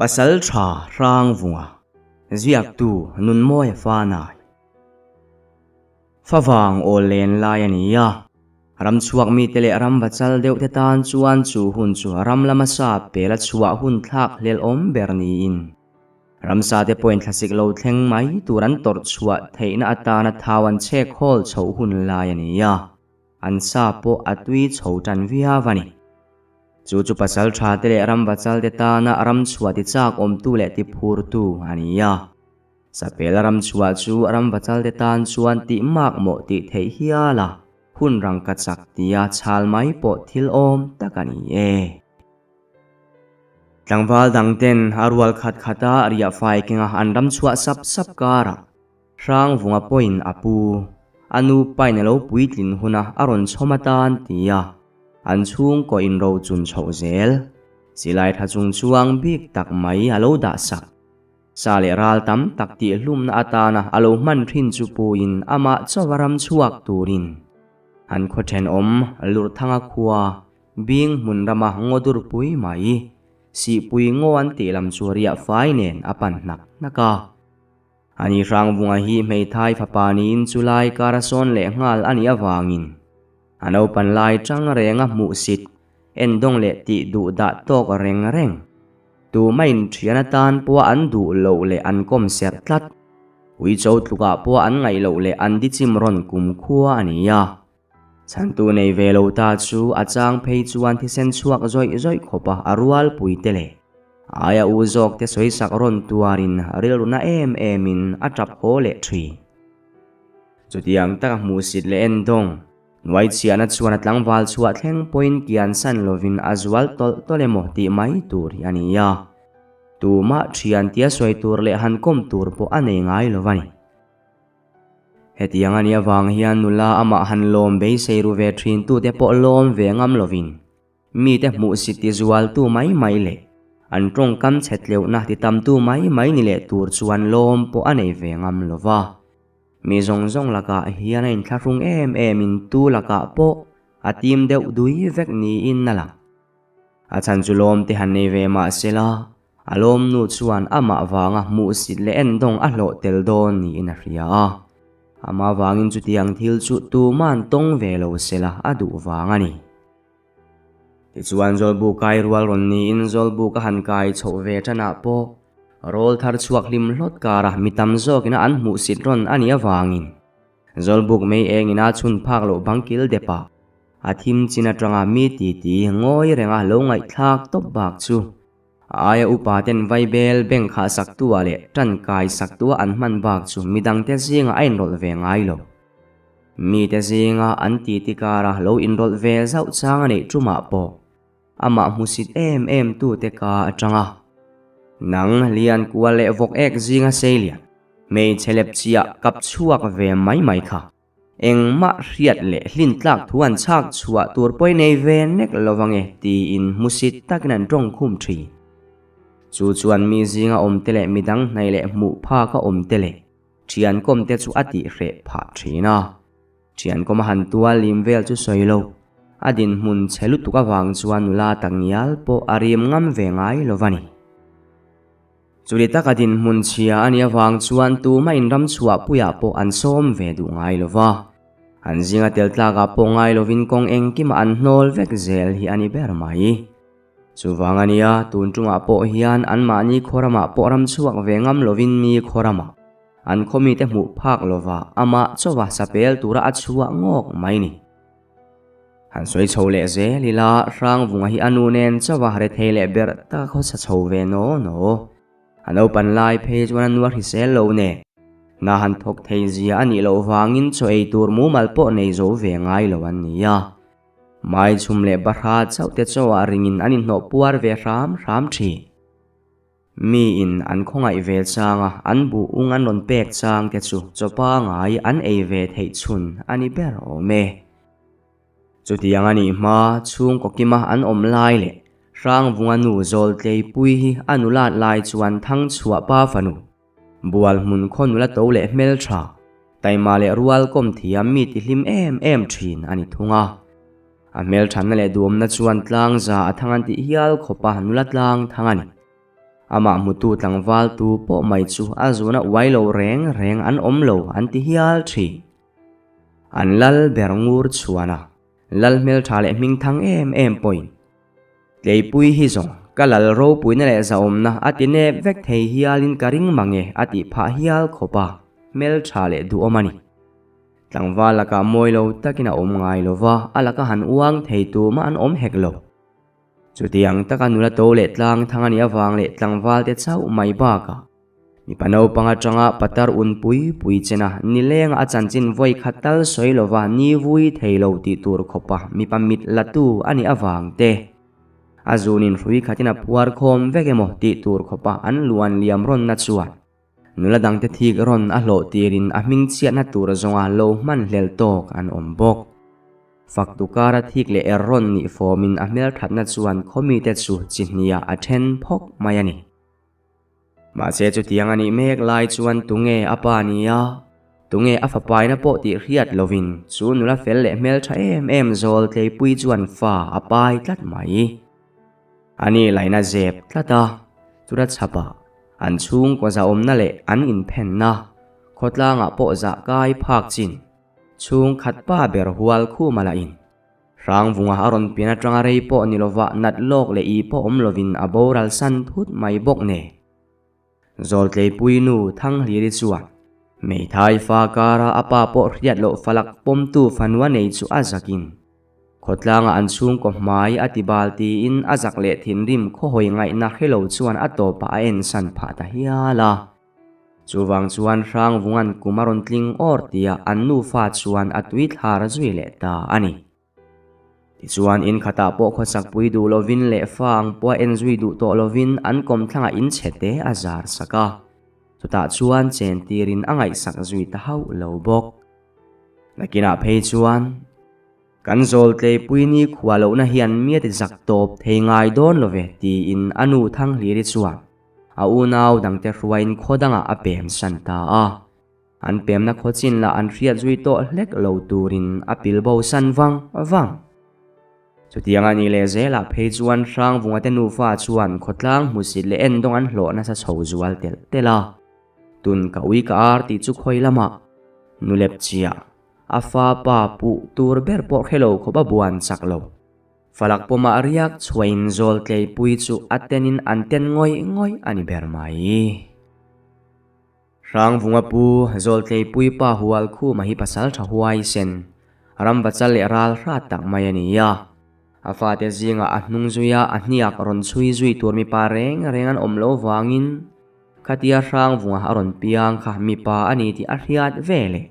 Pasalṭha Hrangvunga, ziaktu Nunmawia Fanai. Favang awl len lai a ni a, ram chhuak mite leh ram vachal deuh te tan chuan chu hun chu ram lama sa pela chhuah hun thlak hlelhawm ber niin ramsa te pawhin thlasik lo thleng mai tur an tawrh chhuah theihna atana thau an chhek hawl chhoh hun lai a ni a. An sa pawh a tui chho tan viau a ni. Chu chu pasal tha te leh ram vachal te tana ram chhuah ti chak awmtu leh ti phurtu a ni a. Sapel ram chhuah chu ram vachal te tan chuan tih mak mawh tih theih hial a, hun rangka chak tia chhal mai pawh thil awm tak a ni e. Tlangval dang ten a rual khat khata riah fai kenga an ram chhuah sap sap karah Hrangvunga pawhin a pu, a nu pain a lo puitlin huna a rawn chhawm atan ti a, an chhungkaw inrochun chhoh zel. Silai tha chung chuang bik tak mai a lo dah sak. Sa leh ral tam tak tihhlumna atana a lo hman thin chu puin amah chawa ram chhuak turin an khaw thenawm Lurthanga khua bing hmun rama ngaw durpui mai Sihpui ngaw an tih lam chu riah fai nen a pan hnak hnak a. Ani Hrangvunga hi hmeithai fapa niin chulai kar a sawn leh nghal a nih avangin a naupan lai tang renga hmuhsit, endawng leh tih duh dah tawk reng reng. Tumain thian atan pawha an duh loh leh an kawm serh tlat. Uicho tlukah pawha an ngaih loh leh an dichim rawn kumkhua a ni a. Chhantu nei ve lo ta chu a chang phei chuan thisen chhuak zawih zawih khawpa a rualpui te leh aia u zawk te sawisak rawn tuarin rilru na em emin a tap haw leh thin. Chutiang taka hmuhsit leh endawng, hnuaichhiahna chuan a tlangval chhuah thleng pawhin kian san lovin a zual tawlh tawlh emaw tih mai tur hi a ni a. Tumah thian tia sawi tur leh han kawm tur pawh a nei ngai lo a ni. Hetiang a nih avang hian nula amah han lawm beisei ru ve thin tute pawh lawm ve ngam lovin mite hmuhsit ti zualtu mai mai leh an tawngkam chhe tleuhna ti tamtu mai mai ni leh tur chuan lawm pawh a nei ve ngam lo va. Mi zawng zawng lakah hian a inthlahrung em emin tu lakah pawh a tim deuh dui vek niin a lang. A chhan chu lawm te han nei ve mah sela A lawmnu chuan amah vanga hmuhsit leh endawng a hlawh tel dawn niin a hria a. Amah vangin chutiang thil chu tuman tawng ve lo sela a duh vang a ni. Tichuan Zawlbu kai rual rawn niin Zawlbu ka han kai chhoh ve tanah pawh rawl thar chhuak hlim hlawt kara mi tam zawkina an hmuhsit rawn a nih avangin Zawlbuk mei engin a chhun phak loh bang kil depah a thim chin atanga mi titi ngawi renga lo ngaihthlak tawp bak chu A aia upa ten vaibel bank khah saktua leh tankai saktua an hman bak chu midangte zingah a inrawlh ve ngai lo. Mite zinga an titi kara lo inrawlh ve zauh chang a neih tumah pawh amah hmusit em em tute ka atang a. Nang lian kual leh vawk ek zinga seilian, hmeichhe lepchiah kap chhuak ve mai mai kha. Engmah hriat leh hlin tlak thu an chhak chhuah tur pawi nei ve nek lo ange tiin hmusit takin an tawng khum thin. Chu chuan mi zinga awm te leh midang hnaih leh hmuh phak a awm te leh thian kawm te chu a tihreh phah thin a. Thian kawm a han tual lim vel chu sawi lo. A dinhmun chhe lutuk avang chuan nula takngial pawh a rim ngam ve ngai lo va ni. Chuli taka dinhmun chhia a nih avang chuan tuma inram chhuahpuiah pawh an sawm ve duh ngai lo va. An zinga tel tlakah pawh ngai lovin kawng engkimah an hnawl vek zel hi a ni ber mai. Chuvang a nia, tun tungah pawh hian anmahni khaw ramah pawh ram chhuak ve ngam lovin mi khaw ramah an khaw mite hmuh phak lova amah chauha sapel tura a chhuah ngawk mai ni. Han sawi chho leh zel ila, Hrangvunga hi a nu nen chauha rethei leh berh taka khawsa chho ve naw naw. A naupan lai phei chuan a nu a hrisel lo nen, hna han thawk thei zia a nih loh vangin chaw ei tur mumal pawh nei zo ve ngai lo an ni a. Mai chhum leh bahra chauh te chauhah ringin an inhnawh puar ve hram hram thin. Miin an khawngaih ve changa an buh ung an rawn pek chang te chu chaw pangai an ei ve theih chhun a ni ber awm e. Chutiang a nih hma chhungkaw kima an awm lai leh Hrangvunga nu zawl tleipui hi a nulat lai chuan Thangchhuah pa fanu, Bual hmun khaw nula to leh hmeltha, taima leh rual kawm thiam mi ti hlim em em thin a ni thung a. A hmelthanna leh duamna chuan tlangza a thang an tih hial khawpa nula tlang thang a ni. Amah hmutu tlangval tu pawh mai chu a zuna uai lo reng reng an awm lo an ti hial thin. An lal ber ngur chhuan a, lal hmeltha leh hmingthang em em pawhin Tleipui hi zawng ka lal ropuina leh zahawmna a ti nep vek thei hialin ka ring mange a tih phah hial khawp a, hmeltha leh duhawm a ni. Tlangval lakah mawi lo takin a awm ngai lo va, a laka han uang thei tumah an awm hek lo. Chutiang taka nula to leh tlang thang a nih avang leh tlangvalte chauh mai bakah Mipa naupang atanga patar un pui pui chena nilenga a chanchin vawi khat tal sawi lova ni vui thei lo tih tur khawpa mipa mit la tu a nih avang te, a zunin hrui khatin a phuar khawm vek emaw tih tur khawpa an luan liam rawnna chuan nula dangte thik rawn a hlawh tirin a hmingchhiatna tur zawnga lo hman hlel tawk an awm bawk. Faktu kara thik leh er rawn nih fawmin a hmelthatna chuan khawmite chu chi hniah a then phawk mai a ni. Mahse chutiang a nih mek lai chuan tunge a pa ni a, tunge a fapaina pawh tih hriat lovin chu nula fel leh hmeltha em em zawl tleipui chuan fa a pai tlat mai. A ni laina zep tlat a, chuta chhapah an chhungkaw zahawmna leh an inphenna khawtlangah pawh zah kai phak chin chhungkhat pa ber hual khuma lah in Hrangvunga a rawn pian atanga rei pawh ni lova nat lawk leh i pawh awm lovin a boral san thut mai bawk nen. Zawltleipui nu Thanghliri chuan Hmeithai fa kara a pa pawh hriat loh falak pawmtu fanua nei chu a zakin khawtlanga an chhungkaw hmai a ti bal tiin a zak leh thinrim khawhawi ngaihna hrelo chuan a tawpah a ensan phah ta hial a. Chuvang chuan Hrangvunga'n kum a rawn tling awr tia an nufa chuan a tui thlar zui leh ta a ni. Tichuan in khatah pawh khawsakpui duh lovin leh fa ang pawh a en zui duh tawh lovin an kawmthlangah in chhe te a zar sak a, chutah chuan chen tirin a ngaihsak zui ta hauh lo bawk. Nakinah phei chuan. Kan zawltleipui ni khua lohna hian mi a ti zak tawp thei ngai dawn lo ve tiin a nu Thanghliri chuan a unau dangte hruaiin khaw dangah a pem san ta a. An pemna khaw chin lah an hriat zui tawh hlek lo turin a pil bo san vang vang. Chutiang a nih leh zelah phei chuan Hrangvunga te nufa chuan khawtlang hmusit leh endawng an hlawh nasa chho zual telh telh a. Tun ka ui ka ar tih chu khawi lamah nulep chiah. A fa pa puh tur ber pawh hre lo khawp a buan chak lo. Falak pawmah riak chhuain zawl tleipui chu a tenin an ten ngawih ngawih a ni ber mai. Hrangvunga pu zawl tleipui pa hual khuma hi pasal tha huai sen, ramvachal leh ral hrat tak mai a ni a. A fate zingah a hnung zuia a hniak rawn chhui zui tur mipa reng reng an awm lo vangin khatia Hrangvunga a rawn piang kha mipa a ni tih a hriat ve leh.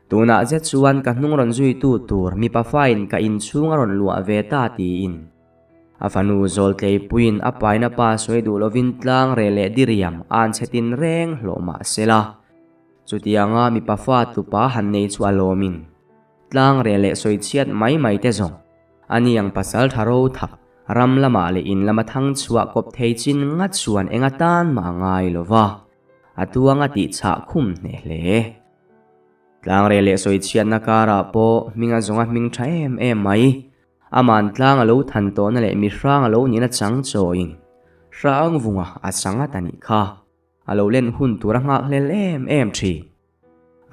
Tunah zet chuan ka hnung rawn zuitu tur mipa fain ka inchhung a rawn luah ve ta tiin a fanu Zawltleipuiin a paina pa sawi duh lovin tlang reh leh diriam an chhe tin reng hlawh mah sela. Chutianga mipa fa tupa han nei chu a lawmin tlang reh leh sawi chhiat mai mai te zawng a ni ang pasal tha ro thak ram lamah leh in lama thang chhuah kawp thei chin ngat chuan enga tan mah a ngai lova a tuanga tih chhah khum hneh hle. Tlangrel leh sawichhiatna karah pawh hminga zawnga hming tha em em mai. Aman tlang a lo than tawhna leh mihrang a lo nihna chang chawiin Hrangvunga a chang at a nih kha. A lo len hun tur a nghakhlel em em thin.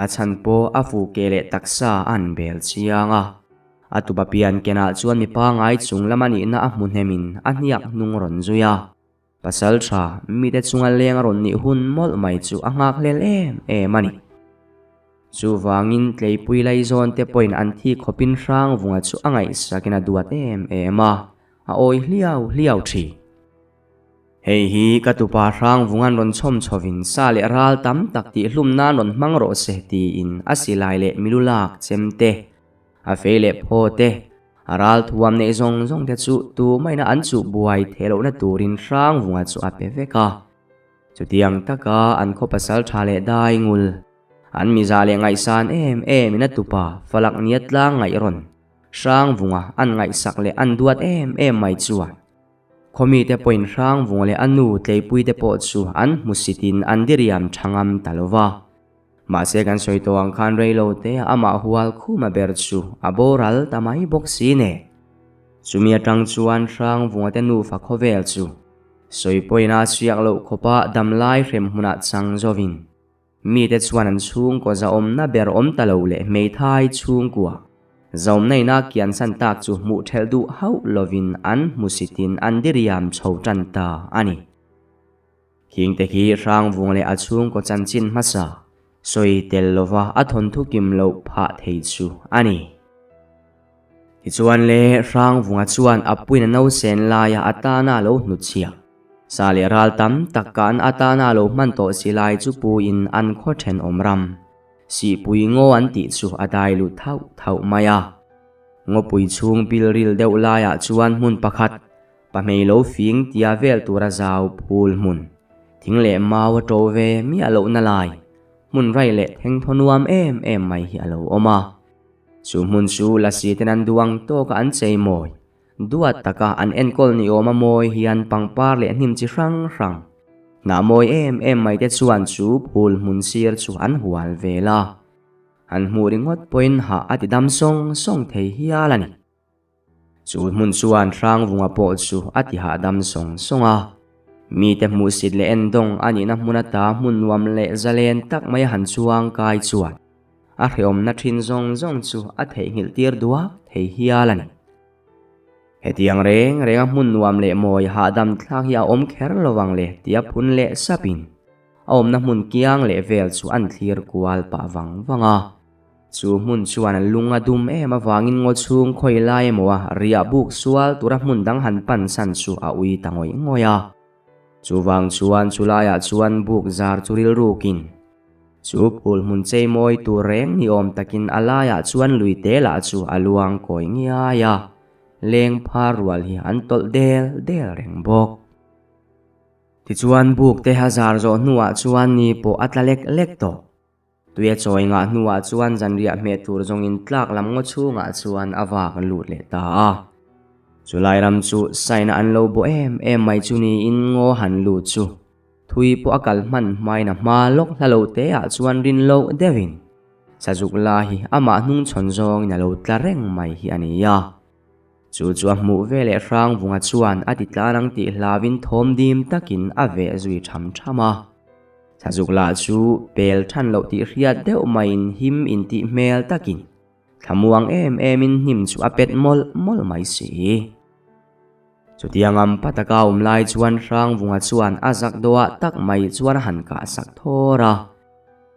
A chhan pawh a fu ke leh taksa a han bel chiang a. A tupa pian kenah chuan mi pangai chung lama nihna a hmu hnemin a hniak hnung rawn zui a. Pasal tha, mite chunga leng a rawn nih hun mawlh mai chu a nghakhlel em em a ni. Chuvangin Tleipui Laizawn te pawhin an thi khawpin Hrangvunga chu a ngaihsakin a duat em em a, a awi hliau hliau thin. Hei hi ka tupa Hrangvunga'n rawn chhawm chhovin sa leh ral tam tak tihhlum nan rawn hmang rawh se tiin a silai leh milu lak chem te, A fei leh phaw te, a ral thuam neih zawng zawng te chu tumaina an chuh buai theih lohna turin Hrangvunga chu a pe vek a. Chutiang taka an khaw pasal tha leh dai ngul, an miza leh ngaihsan em em in a tupa Falak nia tlang ngaih rawn Hrangvunga an ngaihsak leh an duat em em mai chuan khawmite pawhin Hrangvunga leh a nu Tleipuite pawh chu an hmusitin an diriam tha ngam ta lo va. Mahse kan sawi tawh ang khan rei lo te amah hual khuma ber chu a boral ta mai bawk si ne. Chumi atang chuan Hrangvunga te nufa khawvel chu. Sawi pawhin a siak loh khawpa damlai hrem hmunah chang zawin mite chuan an chhungkaw zahawmna ber awm ta lo leh hmeithai chhungkua zawmna ina kiansan tak chu hmuh thelh duh hauh lovin an hmusitin an diriam chho tan ta a ni. Khingte khi Hrangvung leh a chhungkaw chanchin hmasa sawi tel lova a thawnthu kim loh phah thei chu a ni. Tichuan le, Hrangvunga chuan a puina nausen laia a tana lo hnutchhiah, sa leh ral tam tak kan atana lo hman tawh si lai chu puin an khaw thenawm ram, Sihpui ngaw an tih chu a dai lut thauh thauh mai a. Ngawpui chhung pilril deuh laiah chuan hmun pakhat, Pahmei lo fing tia vel tura zau phul hmun, thing leh mau a to ve miah lohna lai, hmun rai leh thengthaw nuam em em mai hi a lo awm a. Chu hmun chu lasi ten an duang tawka an chei mawi, duat taka an enkawl ni awm a mawi hian pangpar leh hnim chi hrang hrang, hnah mawi em em mai te chuan chu phul hmun sir chu an hual vel a. An hmuh ringawt pawhin hah a ti dam sawng sawng thei hial a ni. Chu hmun chuan Hrangvunga pawh chu a ti hahdam sawng sawng a. Mite hmuhsit leh endawng a nihna hmun ata hmun nuam leh zalen tak mai a han chuang kai chuan a hrehawmna thin zawng zawng chu a theihnghilh tir duak thei hial a ni. Hetiang reng renga hmun nuam leh mawi hahdam thlak hi a awm kher lo vang le tia phun leh sapin a awmna hmun kiang leh vel chu an thlir kual pah vang vang a. Chu hmun chuan a lung a dum em avangin ngaw chhung khawi lai emaw a riah buk sual tura hmun dang han pan san chu a ui ta ngawih ngawih a. Chuvang chuan chu laiah chuan buk zar chu rilrukin chu phul hmun chei mawi tur reng ni awm takin a laiah chuan lui te lah chu a luang kawi ngiai a, leng phar rual hi an tawlh del del reng bawk. Tichuan buk te a zar zawh hnuah chuan ni pawh a tla lek lek tawh. Tui a chawi ngah hnuah chuan zanriah hmeh tur zawngin tlak lam ngaw chhungah chuan a vak lut leh ta a. Chulai ram chu saina an lo bawh em em mai chu niin ngaw han lut chu thui pawh a kal hman hmain a hma lawk hla lo te ah chuan rin loh deuhin Sazuk la hi amah hnung chhawn zawngin a lo tla reng mai hi a ni a. Chu chu a hmuh ve leh Hrangvunga chuan a ti tlan ang tih hlauin thawm dim takin a veh zui tham tham a. Thazuk lah chu pel than loh tih hriat deuh maiin him intih hmel takin thlamuang em emin hnim chu a pet mawlh mawlh mai si. Chutiang ang pataka awm lai chuan Hrangvunga chuan a zak dawhah tak mai chuan a han kah sak thawr a.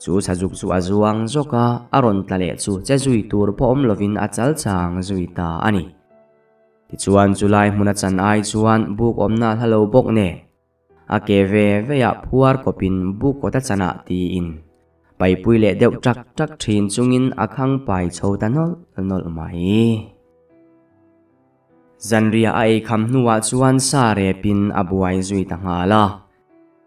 Chu sazuk chu a zuang zawk a, a rawn tla leh chu che zui tur pawh awm lovin a chal chang zui ta a ni. Tichuan chulai hmuna chan ai chuan buk awmna a hla lo bawk nen, a ke ve veiah phuar kawpin buk kawta chanah tiin paipui leh deuh ṭak ṭak ṭhin chungin a khang pai chho ta nawlh nawlh mai. Zanriah a eikham hnuah chuan sa repin a buai zui ta nghal a.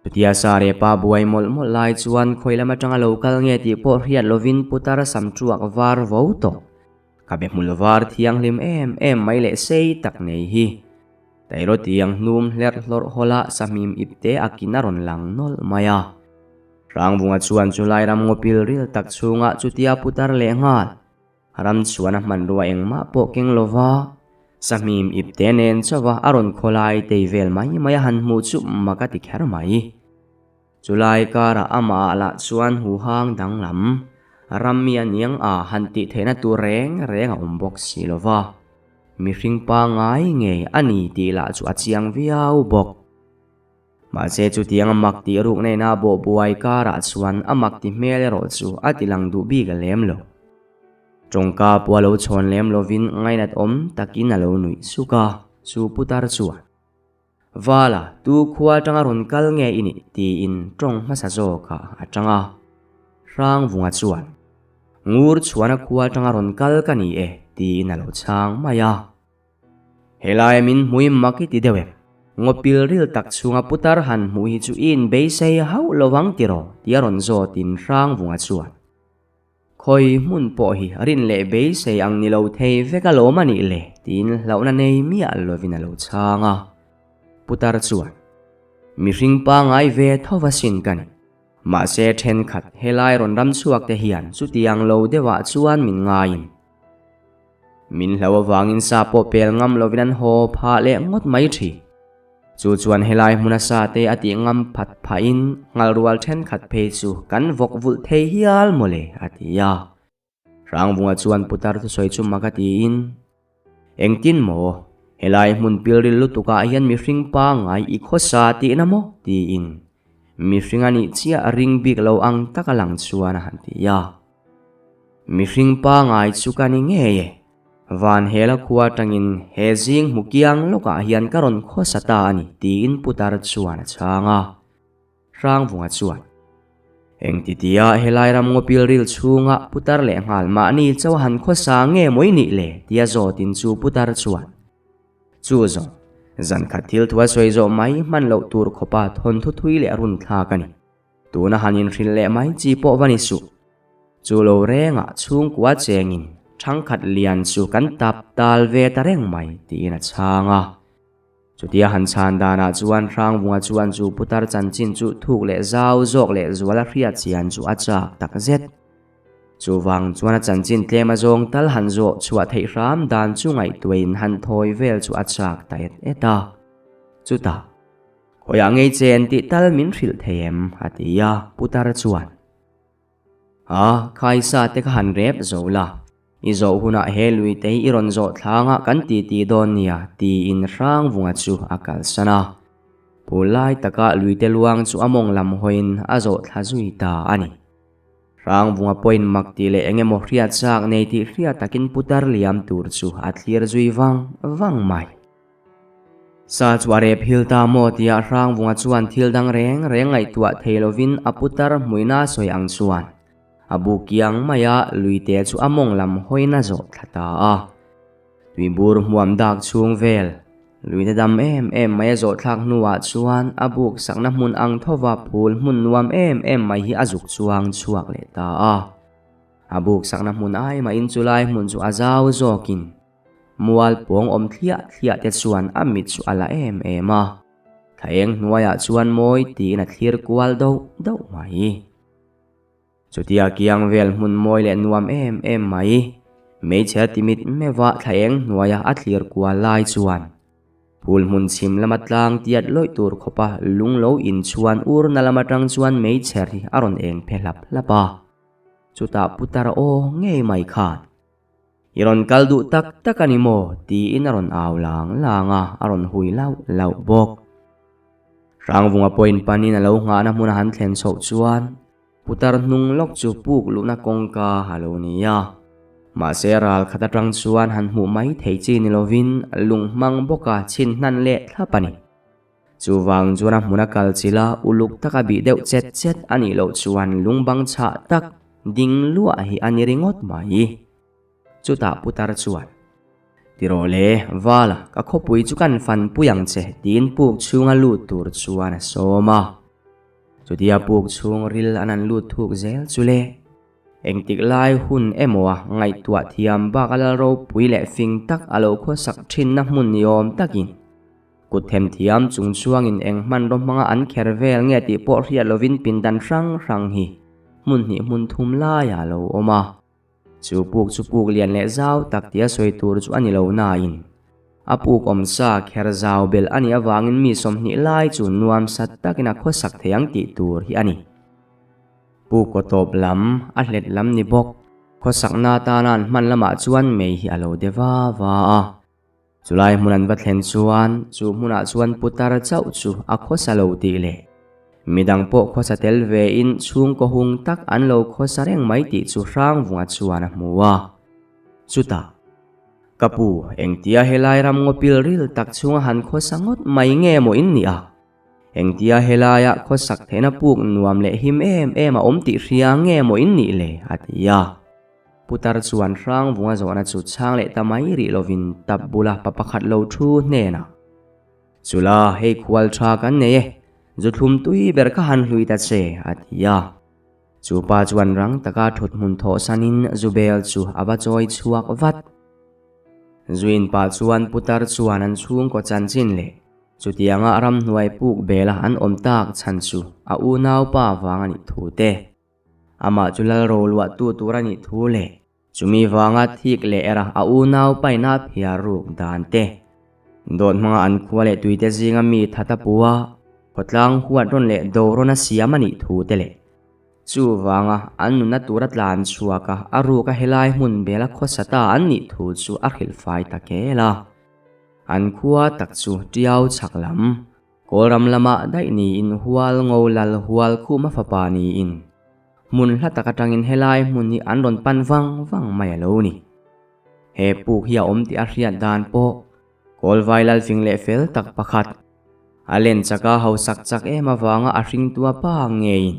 Chutia sa repa buai mawlh mawlh lai chuan khawi lam atanga lo kal nge tih pawh hriat lovin putar sam tuak var vo tawh. Ka be hmul var thianghlim em em mai leh sei tak nei hi. Tairaw tiang hnum hlerh hlawrh hawla sahmim ip te a kin a rawn lang nawlh mai a. Hrangvunga chuan chulai ram ngawpil ril tak chhungah chutia putar leh nghal. Ram chuan a hmanrua engmah pawh keng lova, sahmim ip te nen chauha a rawn khawlai tei vel mai mai a han hmuh chu mak a ti kher mai. Chulai karah amah lah chuan huhang danglam, ram mi a niang a han tih theihna tur reng reng a awm bawk si lova, mihring pangngai ngei a ni tih lah chu a chiang viau bawk. Mahse chutiang a mak tih ruk nena bawh buai karah chuan a mak ti hmel erawh chu a ti lang duh bik a lem lo. Tawngka pawh a lo chhawn lem lovin ngainat awm takin a lo nuih suk a, chu putar chuan, Vala, tu khua atanga rawn kal nge i nih? tiin tawng hmasa zawkah a tang a. Hrangvunga chuan, Ngur chhuana khua atanga rawn kal ka ni e, tiin a lo chhang mai a. Helai min hmui mak i ti deuh em? Ngawpil ril tak chhunga putar han hmuh hi chu i inbeisei hauh lo vang tiraw? Tia rawn zawtin Hrangvunga chuan, Khawi hmun pawh hi rin leh beisei ang ni lo thei vek alawm a nih le? Tiin hlauhna nei miah lovin a lo chhang a. Putar chuan, Mihring pangngai ve tho va sin ka ni. Mahse thenkhat helai rawn ram chhuak te hian chutiang lo deuhah chuan min ngaiin, Min hlo avangin sa pawh pel ngam lovin an haw phah leh ngawt mai thin. Chu chuan helai hmuna sa te a tih ngam phat phahin nghal rual thenkhat phei chu kan vawk vulh thei hial mawle a ti a. Hrangvunga chuan putar thusawi chu mak a tiin, Engtin maw? Helai hmun pilril lutukah hian mihring pangngai i khawsa tihna maw? tiin mihring a nih chiah ring bik lo ang taka lang chuan a han ti a. Mihring pangngai chu ka ni ngei e. Van hela khua atangin he zing hmu kiang lawkah hian ka rawn khawsa ta a ni tiin putar chuan a chhang a. Hrangvunga chuan, Engtitia helai ram ngawpil ril chhunga putar leh nghal mahni chauh han khawsa nge mawi nih le? tia zawtin chu putar chuan, Chu zawng, zan khat thil thua sawi zawh mai hman loh tur khawpa thawnthu thui leh run thlak a ni. Tuna han inhrilh leh mai chi pawh va ni suh. Chu lo rengah chhungkua chengin thangkhat lian chu kan tap tal ve ta reng mai, tiin a chhang a. Chutia han chhan danah chuan Hrangvunga chuan chu putar chanchin chu thuk leh zau zawk leh zual a hriat chian chu a chak tak zet. Chuvang chuan a chanchin tlem a zawng tal han zawh chhuah theih hram dan chu ngaihtuahin han thawi vel chu a chak ta et et a. Chutah, Khawiah ngei chen tih tal min hrilh thei em? a ti a, putar chuan. A, khaisa te kha han rep zo la, i zawh hunah he lui te hi i rawn zawh thlangah kan ti ti dawn nia tiin Hrangvunga chu a kalsan a. Phul lai taka lui te luang chu a mawng lam hawiin a zawh thla zui ta a ni. Hrangvunga pawhin mak tih leh eng emaw hriat chak nei tih hriat takin putar liam tur chu a thlir zui vang vang mai. Sa chu a rep hil ta maw tia Hrangvunga chuan thil dang reng reng ngaihtuah thei lovin a putar hmuina sawi ang chuan a bu kiang maia luite chu a mawng lam hawina zawh thla ta a. Tuibur hmuam dak chhung vel luite dam em em mai a zawh thlak hnuah chuan a buk sakna hmun ang thova phul hmun nuam em em mai hi a zuk chuang chhuak leh ta a. A buk sakna hmun ai mahin chulai hmun chu a zau zawkin Mual pawng awm thliah thliah te chuan a mit chu a la em em a, thla eng hnuaiah chuan mawi tiin a thlir kual doh doh mai. Chutia kiang vel hmun mawi leh nuam em em mai, hmeichhe ti mit meuha thla eng hnuaia a thlir kual lai chuan phul hmun chhim lama tlang tiat lawih tur khawpa lung lo inchhuan urna lam atang chuan meichher hi a rawn eng phe hlap hlap a, chutah putar aw ngei mai khan. I rawn kal duh tak tak a ni maw? tiin a rawn au lang lang a, a rawn hui lauh lauh bawk. Hrangvunga pawhin panin a lo nghahna hmuna han thlen chhoh chuan putar hnung lawk chu puk luhna kawngka a lo ni a. Mahse ral khat atang chuan han hmuh mai thei chi ni lovin lung hmang bawka chhin hnan leh thlap a ni. Chuvang chuan a hmuna kal chila uluk taka bih deuh chet chet a nih loh chuan lung bang chhah tak ding luah hi a ni ringawt mai. Chutah putar chuan, Tiraw le, Vala, ka khawpui chu kan fan pui ang che, tiin puk chhunga lut tur chuan a sawm a. Chutia puk chhung ril an han lut thuk zel chu le. Engtik lai hun emaw a ngaihtuah thiam bak a lal ropui leh fing tak a lo khawsak thinna hmun ni awm takin Kut themthiam chung chuangin eng hmanraw hmanga an kher vel nge tih pawh hriat lovin pindan hrang hrang hi hmun hnih hmun thum laiah a lo awm a. Chu puk chu puk lian leh zau tak tia sawi tur chu a ni lo nain a puk awm sa kher zau belh a nih avangin mi 20 lai chu nuamsat takin a khawsak thei ang tih tur hi a ni. Puk kaw tawp lam, a hlet lam ni bawk, khawsakna atana an hman lamah chuan mei hi a lo de va va a. Chulai hmun an va thlen chuan chu hmunah chuan putar chauh chu a khawsa lo tih leh midang pawh khawsa tel vein chhungkaw hung tak an lo khawsa reng mai tih chu Hrangvunga chuan a hmu a. Chutah, Ka pu, engtia helai ram ngaw pil ril tak chhunga han khawsa ngawt mai nge maw in nih a? Engtia helaia khawsak theihna puk nuam leh him em em a awm tih hria nge maw in nih le? a ti a. Putar chuan Hrangvunga zawhna chu chhang leh ta mai rih lovin tap bula pa pakhat lo thu hnenah, Chula, hei khual tha kan nei e, zu thlum tui ber kha han hlui ta che, a ti a. Chu pa chuan rang taka thut hmun thawh sanin zu bel chu a va chawi chhuak vat. Zuin pah chuan putar chuan an chhungkaw chanchin leh chutianga ramhnuai puk bela an awm tak chhan chu a unaupa vang a nih thu te, Amah chu lal roluahtu tur a nih thu leh chumi vanga thik leh era a unau paina phiar ruk dan te. Dawt hmanga an khua leh tuite zinga mi that a pu a, khawtlang huat rawn leh do rawn a siam a nih thu te leh chuvanga an nunna tura tlan chhuak a, a ruk a helai hmun bela khawsa ta an nih thu chu a hrilhfai ta kel a. An khua tak chu Tiau chhak lam, Kawlram lamah daih niin Hual Ngo Lal Hual Khuma fapa niin hmun hla tak atangin helai hmun hi an rawn pan vang vang mai a lo ni. He puk hi a awm tih a hriat dan pawh Kawlvai Lalfing leh fel tak pakhat, a len chaka hausak chak em avanga a hringtua pa ngeiin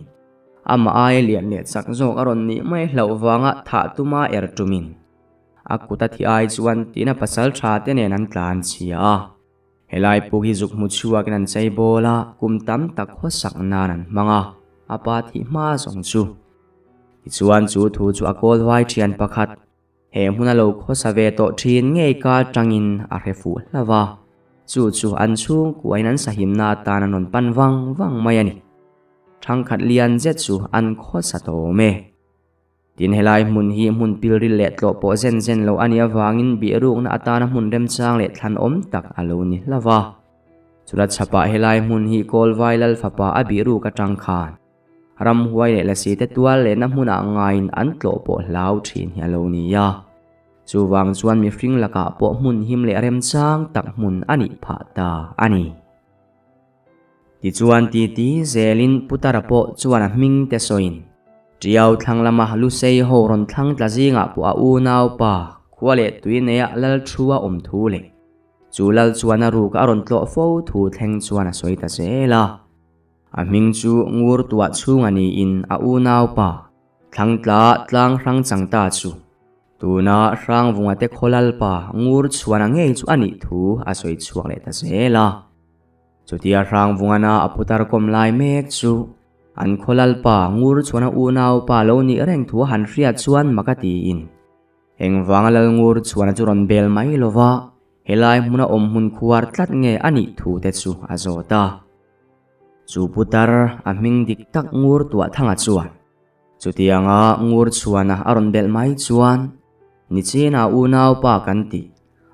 amah aia lian leh chak zawk a rawn nih mai hlauh vanga thah tuma er tumin a kut a thi ai chuan tiin a pasal tha te nen an tlan chhia a. Helai puk hi zuk hmu chhuakin an chei bawl a, kum tam tak khawsak nan an hmang a, a pa thih hma zawng chu. Tichuan chu thu chu a kawlvai thian pakhat, he hmuna lo khawsa ve tawh thin ngei ka tangin a hre fuh hlauh a, chu chu an chhungkuain an sahimna atan an rawn pan vang vang mai a ni. Thangkhat lian zet chu an khawsa tawm e. Tin, helai hmun hi hmun pilril leh tlawh pawh zen zen lo a nih avangin bihrukna atana hmun remchang leh thlanawm tak a lo ni hlauh a. Chula chhapah helai hmun hi Kawlvai Lal fapa a bihruk atang khan ramhuai leh lasi te tual lehna hmunah ngaiin an tlawh pawh hlau thin hi a lo ni a. Chuvang chuan mihring lakah pawh hmun him leh remchang tak hmun a nih phah ta a ni. Tichuan titi zelin Putara pawh chuan a hming te sawiin, Tiau thlang lama Lusei ho rawn thlang tla zingah pawh a unaupa khua leh tui neia lal thu a awm thu leh chu lal chuan a ruk a rawn tlawh fo thu thleng chuan a sawi ta zel a. A hming chu ngur tuah chhunga niin a unaupa thlang tla tlang hrang chang ta chu tuna Hrangvunga te khaw lalpa ngur chhuana ngei chu a nih thu a sawi chhuak leh ta zel a. Chutia Hrangvungana a putar kawm lai mek chu an khaw lalpa ngur chhuana unaupa lo nih reng thu a han hriat chuan mak a tiin engvanga lal ngur chhuana chu rawn bel mai lova helai hmuna awm hmun khuar tlat nge a nih thu te chu a zawt a. Chu putar a hming dik tak ngur tuah thanga chuan chutianga ngur chhuana a rawn belh mai chuan Nichina unaupa kan tih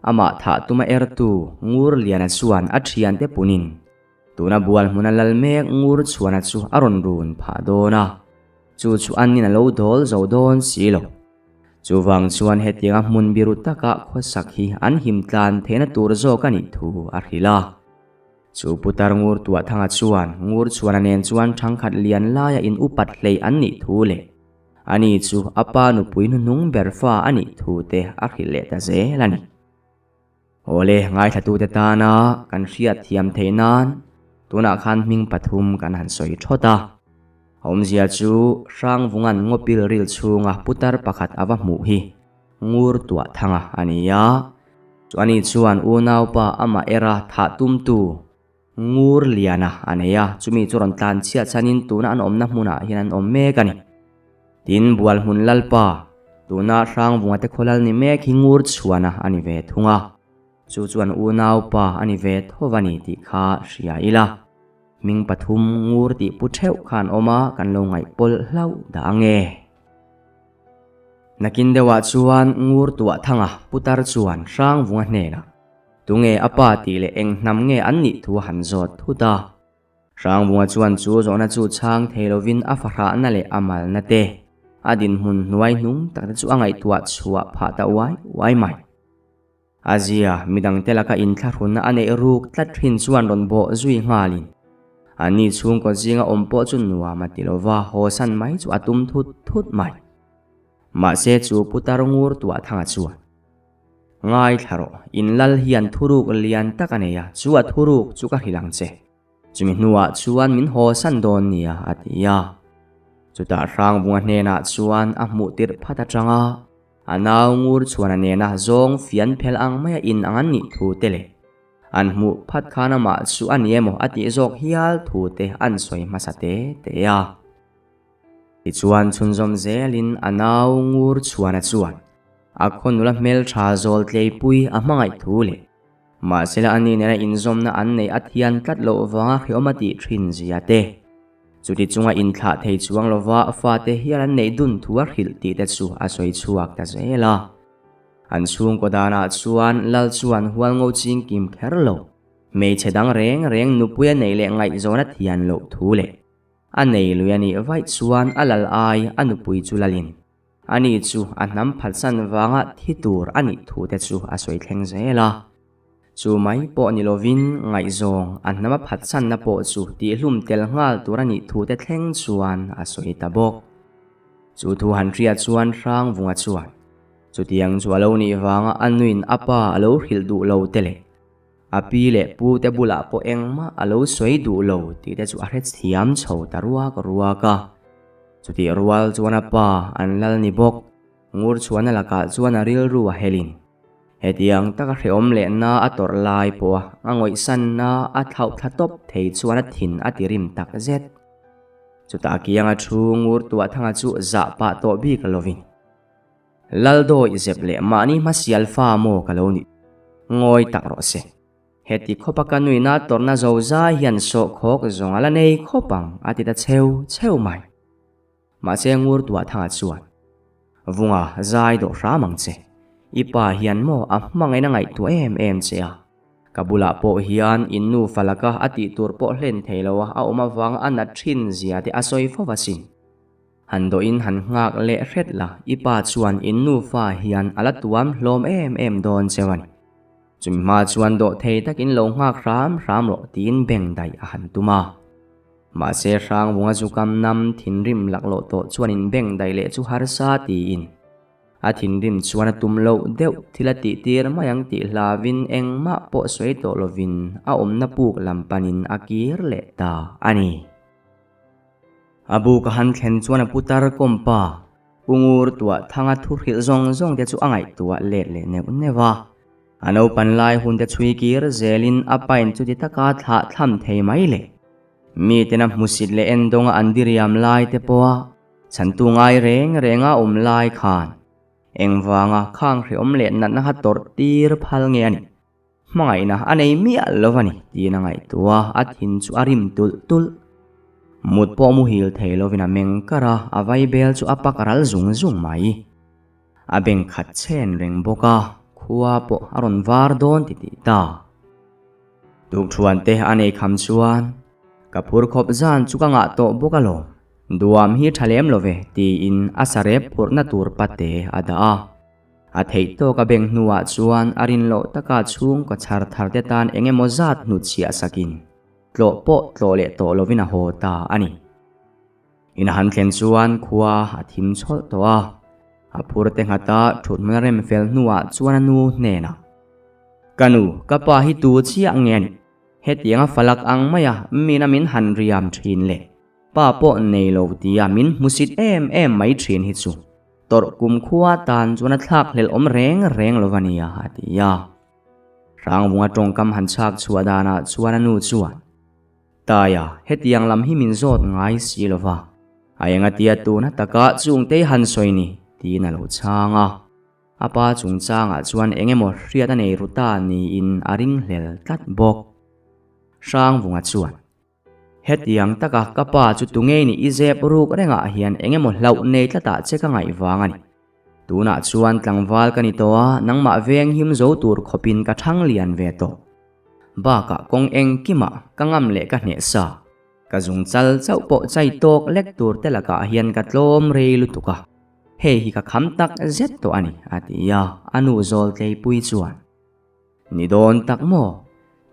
Amah thah tuma ertu Ngurliana chuan a thiante punin tuna bual hmuna lal mek Ngurchhuana chu a rawn run phah dawn a, chu chu an in a lo dawl zo dawn si lo. Chuvang chuan hetianga hmun biru taka khawsak hi an him tlan theihna tur zawk a nih thu a hrilh a. Chu Putar Ngurtuahthanga chuan Ngurchhuana nen chuan thangkhat lian laia in upat hleih an nih thu leh Ani chu a pa nupui hnuhnung ber fa a nih thu te a hrilh leh ta zel a ni. Awle, ngaithlatute tana kan hriat thiam theih nan tunah khan hming pathum kan han sawi thawt a. A awmzia chu Hrangvunga'n ngawpil ril chhunga putar pakhat a va hmuh hi ngur tuah thanga a ni a. Chu ani chuan unaupa amah era thah tumtu Ngur liana a nei a, chumi chu rawn tlan chhiat chhanin tuna an awmna hmunah hian an awm mek a ni. Tin, Bualhmun Lalpa, tuna Hrangvunga te khaw lal ni mek hi Ngur chhuana a ni ve thung a, chu chuan unaupa a ni ve tho va ni tih kha hria ila. Hming pathum Ngur tih pu theuh kha an awm a, kan lo ngaih pawlh hlauh dah ang e. Nakin deuhah chuan Ngur tuah thanga putar chuan Hrangvunga hnenah, Tunge a pa tih leh eng hnam nge an nih thu a han zawt thut a. Hrangvunga chuan chu zawhna chu chhang thei lovin a fahrahna leh a malna te, a dinhmun hnuai hnung tak te chu a ngaihtuah chhuah phah ta uai uai mai. A zia, midangte laka inthlahrunna a neih ruk tlat thin chuan rawn bawh zui nghalin ani chhungkaw zinga awm pawh chu nuam a ti lova hawsan mai chu a tum thut thut mai. Mahse chu putar ngur tuah thanga chuan. Ngaithla rawh, in lal hian thuruk lian tak a nei a, chu a thuruk chu ka hrilh ang che. Chumi hnuah chuan min haw san dawn nia, a ti a. Chutah Hrangvunga hnenah chuan a hmuh tirh phat atanga a nau ngur chhuana nena zawng fian phel ang maia in ang an nih thu te leh an hmuh phat khan amah chu a ni emaw a tih zawk hial thu te an sawi hmasa te te a. Tichuan chhunzawm zelin a nau ngur chhuana chuan A khaw nula hmeltha zawl tleipui a hmangaih thu leh mahsela ani nena inzawmna an neih a thian tlat loh vanga hreawm a tih thin zia te, chuti chunga inthlah thei chuang lova fate hial an neih dun thu a hrilh tih te chu a sawi chhuak ta zel a. An chhungkaw danah chuan Lal chuan hualngo ching kim kher lo, hmeichhe dang reng reng nupui a neih leh ngaihzawn a thian loh thu leh a nei lui a nih vaih chuan a lal ai a nupui chu lalin ani chu a hnam phatsan vanga thi tur a nih thu te chu a sawi thleng zel a. Chu mai pawh ni lovin ngaihzawng a hnam a phatsanna pawh chu tihhlum tel nghal tur a nih thu te thleng chuan a sawi ta bawk. Chu thu han hriat chuan Hrangvunga chuan chutiang chu a lo nih vanga a nuin a pa a lo hrilh duh lo te leh a pi leh pu te bulah pawh engmah a lo sawi duh lo tih te chu a hrethiam chho ta ruak ruak a. Chutih rual chuan a pa an lal ni bawk. Ngur chhuahna lakah chuan a rilru a helin. Hetiang taka hrehawm lehna a tawrh lai pawha a ngawihsanna a thlauh thla tawp thei chuan a thin a ti rim tak zet. Chutah kianga thu ngur tuah thanga chu zah pah tawh bik lovin, Laldawi zep leh mahni hmasial fa maw ka lo nih? Ngawi tak rawh se. Heti khawpa ka nuihna tawrhna zo zai hian sawhkhawk zawng a la nei khawp ang a ti ta cheu cheu mai. Mahse ngur tuah thangah chuan, Vunga zai dawh hram ang che. I pa hian maw a hmangaihna ngaihtuah em em che a. Ka bulah pawh hian in nu falaka a tih tur pawh hlen thei lo a, a awm avanga a nat thin zia te a sawi fo asin. Han dawhin han nghak leh hret la, i pa chuan in nufa hian a la tuam hlawm em em dawn cheu a ni. Chumi hma chuan dawh thei takin lo nghak hram hram rawh tiin beng daih a han tum a. Mahse Hrangvunga zu kam nam thinrim laklawh tawh chuan in beng daih leh chu harsa tiin a thinrim chuan a tum loh deuh thil a tih tir mai ang tih hlavin engmah pawh sawi tawh lovin a awmna puk lam panin a kir leh ta a ni. A bu ka han thlen chuan a putar kawmpa Pu Ngur tuah thanga thu hrilh zawng zawng te chu a ngaihtuah let leh neuh neuh a. A naupan lai hun te chhui kir zelin a pain chuti taka thlah thlam thei mai le. Mi tena hmusit leh endawnga an diriam lai te pawha chhantu ngai reng renga awm lai khan engvanga khang hreawm leh natna kha tawrh tir phal nge a nih? Hmangaihna a nei miah lo a ni tiin a ngaihtuah a, a thin chu a rim tulh tulh. Mut pawh muhil thei lovin a meng kar a, a vaibel chu a pak ral zung zung mai. A beng khat chen reng bawk a, khua pawh a rawn var dawn ti tih ta. Tukthuan te a nei kham chuan, Ka phur khawp zan chu ka ngah tawh bawk alawm, duam hi tha lem lo ve tiin a sarep phurhna tur pate a dah a. A theih tawk a beng hnuah chuan a rin loh taka chhungkaw chhar thar te tan eng emaw zat hnutchhiah sakin tlawh pawh tlawh leh tawh lovin a haw ta a ni. In han thlen chuan khua a thim chhawlh tawh a, a phur te nghata thut hmun a rem fel hnuah chuan a nu hnenah, Ka nu, ka pa hi tu chiah nge a nih? Hetianga falak ang maia mina min han riam thin le, pa pawh nei lo tia min hmusit em em mai thin hi chu tawrh kum khua tan chuan a thlak hlelh awm reng reng lo va nia, a ti a. Hrangvunga tawngkam han chhak chhuah danah chuan a nu chuan, Taia, hetiang lam hi min zawt ngai si lo va, a enga tia tuna taka chungtei han sawi ni, tiin a lo chhang a. A pa chungchangah chuan eng emaw hriat a nei ru ta niin a ringhlel tlat bawk. Hrangvunga chuan, Hetiang taka ka pa chu tungei ni i zep ruk rengah hian eng emaw hlauh nei tlatah che ka ngaih vang a ni. Tunah chuan tlangval ka ni tawh a, nangmah veng him zo tur khawpin ka thang lian ve tawh. Bakah kawng engkimah ka ngam leh ka hneh sa. Ka zung chal chauh pawh chai tawk lek tur te lakah hian ka tlawm rei lutuk a, hei hi ka kham tak zet tawh a ni, a ti a, a nu zawl tleipui chuan. Ni dawn tak maw?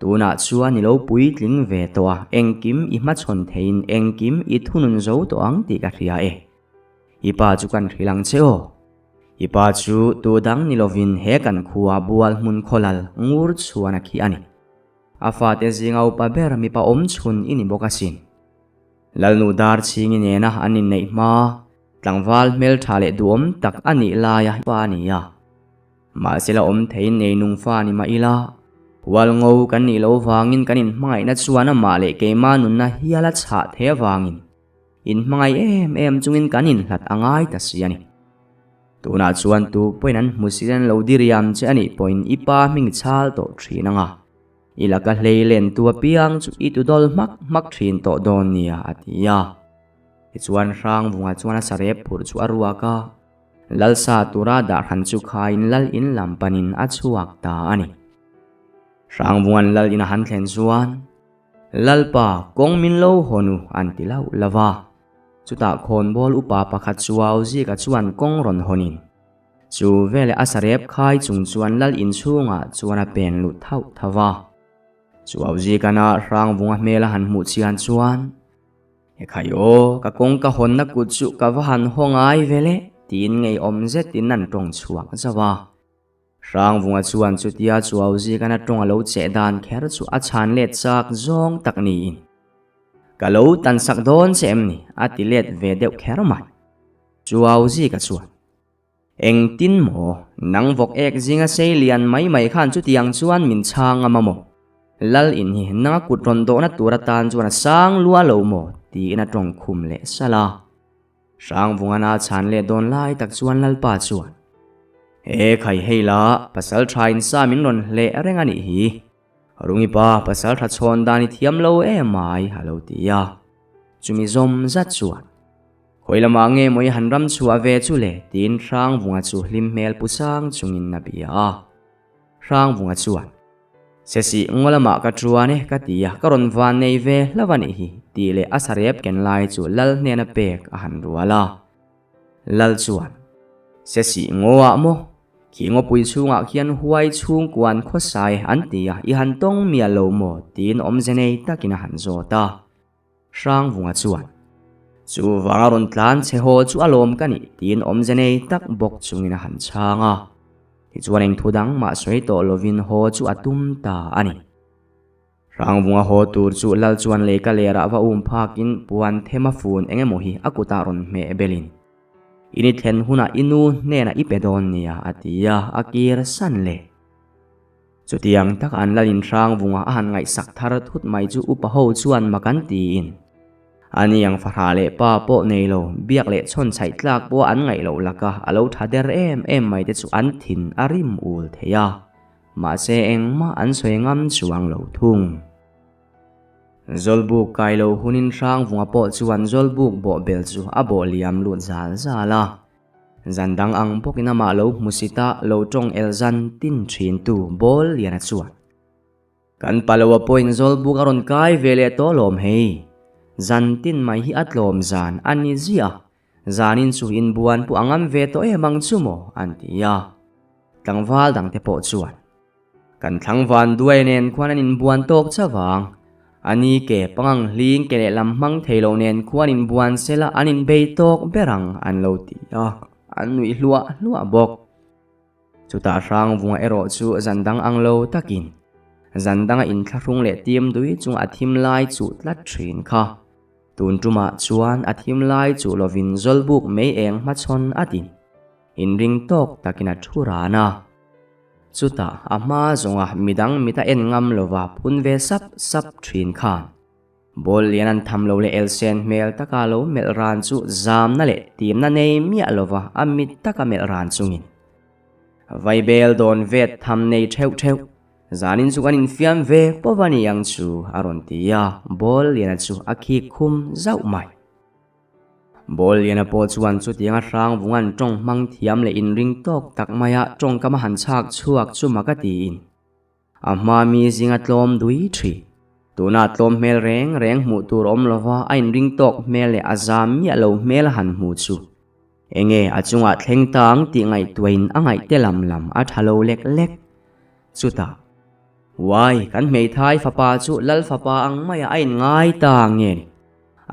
Tunah chuan i lo puitling ve tawh a, engkim i hmachhawn theiin engkim i thunun zo tawh ang tih ka hria e. I pa chu kan hrilh ang che aw. I pa chu tu dang ni lovin he kan khua bual hmun khawlal ngur chhuan a khi a ni. A fate zinga upa ber mipa awm chhun i ni bawk asin. Lalnu dar chhingi nena an inneih hma, tlangval hmeltha leh duhawm tak a nih laia pa a ni a. Mahse la awm theiin nei nung fa ni mah ila, hual ngo kan nih loh vangin kan inhmangaihna chuan amah leh keimah nunna hial a chhah thei avangin In hmangaih em em chungin kan inhlat a ngai ta si a ni. Tunah chuan tu pawhin an hmu si an lo diriam che a nih pawhin i pa hming i chhal tawh thin ang a. I laka hlei len tu apiang chu i tudawl hmak hmak thin tawh dawn nia a ti a. Tichuan Hrangvunga chuan a sarep phurh chu a ruak a. Lal sa tura dah hran chu khaiin lal in lam panin a chhuak ta a ni. Hrangvunga'n lal in a han thlen chuan, Lalpa, kawng min lo hawn u, an ti lauh lauh a. Chutah khawnbawl upa pakhat chuau zika chuan kawng rawn hawnin, chu veleh a sarep khai chung chuan lal inchhungah chuan a pen luh thauh thauh a. Chuau zikana Hrangvunga hmel a han hmuh chian chuan, He khai aw, ka kawng ka hawnna kut chu ka va han haw ngai ve le, tiin ngeiawm zetin an tawng chhuak zauh a. Hrangvunga chuan chutia chuau zikana tawng a lo cheh dan kher chu a chhan let chak zawng tak niin, Ka lo tan sak dawn che em ni? a ti let ve deuh kher mai. Chuau zika chuan, Engtin maw? Nang vawk ek zinga sei lian mai mai khan chutiang chuan min chhang a mamawh. Lal in hi nanga kut rawn dawhna tur atan chuan a sang lua lo maw? tiin a tawng khum leh salh a. Hrangvungan a chhan leh dawn lai tak chuan Lalpa chuan, He khai hei la, pasal tha in sa min rawn hleh reng a nih hi. Rungi pa, pasal tha chhawn dan i thiam lo em ai, a lo ti a. Chumi zawm zat chuan. Khawi lamah nge maw i han ram chhuah ve chu le? tiin Hrangvunga chu hlim hmel pu sang chungin a bia a. Hrangvunga chuan, Sesih ngaw lamah ka ṭuan e ka ti a, ka rawn van nei ve hlauh a nih hi, tih leh a sarep ken lai chu Lal hnena pek a han rual a. Lal chuan, Sesih ngawah maw? Khi ngawpui chhungah khian huai chhungkuan khawsai an ti a, i han tawng mial lo maw? tiin awmze nei takin a han zawt a. Hrangvunga chuan, Chu vanga rawn tlan che haw chu a lawm ka nih, tiin awmze nei tak bawk chungin a han chhang a. Tichuan eng thu dang mah sawi tawh lovin haw chu a tum ta a ni. Hrangvunga haw tur chu Lal chuan leika lerah va um phakin puan them a fun eng emaw hi a kutah rawn hmeh belin, In i thlen hunah i nu hnenah i pe dawn nia, a ti a, a kir san leh. Chutiang tak an lal inhrang vunga a han ngaihsak thar thut mai chu upa ho chuan mak an tiin. Ani ang fahrah leh pa pawh nei lo, biak leh chhawn chhaih tlak pawh an ngaih loh laka a lo tha der em em mai te chu an thin a rim ul thei a, mahse engmah an sawi ngam chuang lo thung. Zawlbuk kai lo hunin hrang vunga pawh chuan zawlbuk bawhbel chu a bawh liam lut zal zal a. Zan dang ang bawkin amah lo hmusita lo tawng el zan tin thintu Bawl Liana chuan, Kan palo a pawhin Zawlbuk a rawn kai ve leh tawh lawm hei. Zan tin mai hi a tlawm zan a ni ziah. Zanin chu inbuan pawh a ngam ve tawh em ang chu maw? an ti a. Tlangval dangte pawh chuan, Kan thlang van duai nen khuan an inbuan tawk chauh vang. A ni ke pangang hling ke lehlam hmang thei lo nen khuan inbuan sela an inbei tawk ber ang an lo ti a, an nuih hluah hluah bawk. Chutah Hrangvunga erawh chu zan dang ang lo takin zan danga inthlahrung leh tim dui chunga a thim lai chuh tlat thin kha. Tun tumah chuan a thim lai chuh lovin Zawlbuk mei eng hmachhawn a din. Inring tawk takin a thu ran a. Chutah a hma zawnga midang mit a en ngam lova phun ve sap sap thin khan ball lian an tham lo leh elsen hmel taka lo melh ran chu zamna leh timna nei miah lova a mit taka melh ran chungin Vaibel dawn vet tham nei theuh theuh zanin chu kan infiam ve pawp a ni ang chu a rawn ti a, ball liana chu a khik khum zauh mai. Ball liana pawh chuan chutianga hrang vungan tawng hmang thiam leh inring tawk tak maia tawngkam a han chhak chhuak chu mak a tiin a hma mi zinga tlawm dui thin. Tuna tlawm hmel reng reng hmuh tur awm lova a inring tawk hmel leh a zam miah lo hmel a han hmu chu enge a chungah thleng ta ang tih ngaihtuahin a ngaihte lam lam a tha lo lek lek. Chutah, Uai, kan hmeithai fapa chu Lal fapa ang maia a inngai ta nge ni?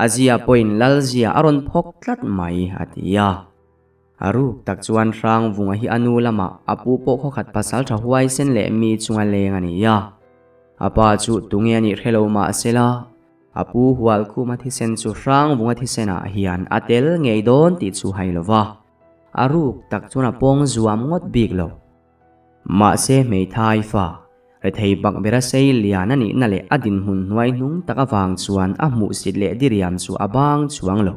A zia pawhin lal zia a rawn phawk tlat mai, a ti a. A ruk tak chuan Hrangvunga hi a nu lamah a pu pawh khawkhat pasal tha huaisen leh mi chunga leng a ni a. A pa chu tunge a nih hre lo mah sela, a pu Hualkhuma thisen chu Hrangvunga thisenah hian a tel ngei dawn tih chu hai lo va, a ruk tak chuan a pawng zuam ngawt bik lo. Mahse hmeithai fa, rethei bak bera sei lian a nihna leh a dinhmun hnuai hnung tak avang chuan a hmuhsit leh diriam chu a bang chuang lo.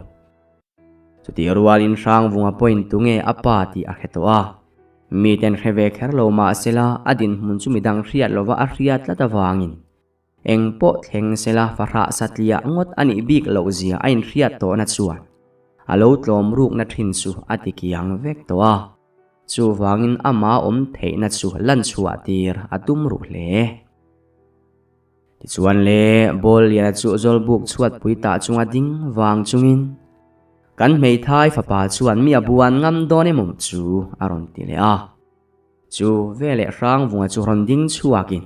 Chutih rualin Hrangvunga pawhin tunge a pa tih a hre tawh a. Miten hre ve kher lo mahsela a dinhmun chu midang hriat lova a hriat tlat avangin Eng pawh thleng sela fahrah satliah ngawt a nih bik loh zia a inhriat tawhna chuan. a lo tlawm rukna thin chu a ti kiang vek tawh a. Chuvangin ama awm theihna chu lan chhuah tir a tum ruh hle. Tichuan le, ball liana chu zawlbuk chhuat pui tah chunga ding vang chungin, Kan hmeithai fapa chuan mi a buan ngam dawn emaw chu a rawn ti leh a. Chu veleh Hrangvunga chu rawn ding chhuakin,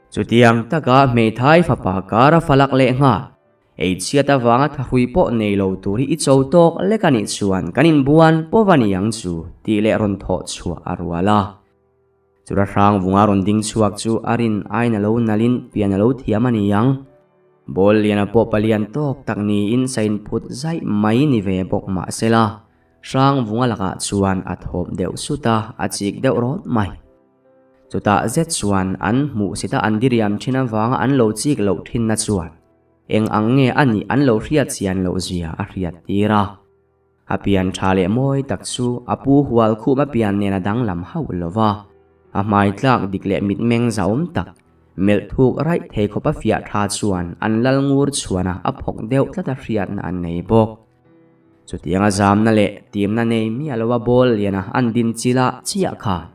Chutiang taka hmeithai fapa kara falak leh nghal, ei chhiat avanga thahrui pawh nei lo tur hi i cho tawk lek a nih chuan kan inbuan pawh a ni ang chu tih leh rawn thawh chhuah a rual a. Chura Hrangvunga rawn ding chhuak chu a rin aiin a lo nalhin pian a lo thiam a ni ang. Ball liana pawh palian tawk tak niin sain phut zaih mai ni ve bawk mah sela, Hrangvunga lakah chuan a thawp deuh sut a, a chik deuh rawt mai. Chutah zet chuan an hmuh sita an diriam thin avanga an lo chik loh thinna chuan eng ang nge a nih an lo hriat chian loh zia a hriat tir a. A pian tha leh mawi tak chu a pu hual khum a pian nen a danglam hauh lo va, a hmai tlak dik leh mitmeng zahawm tak, melh thuk raih thei khawp a fiah tha chuan an lal ngur chhuan a, a phawk deuh tlat a hriatna an nei bawk. Chutiang a zamna leh timna nei miah lo a ball liana an din chilah chiah khan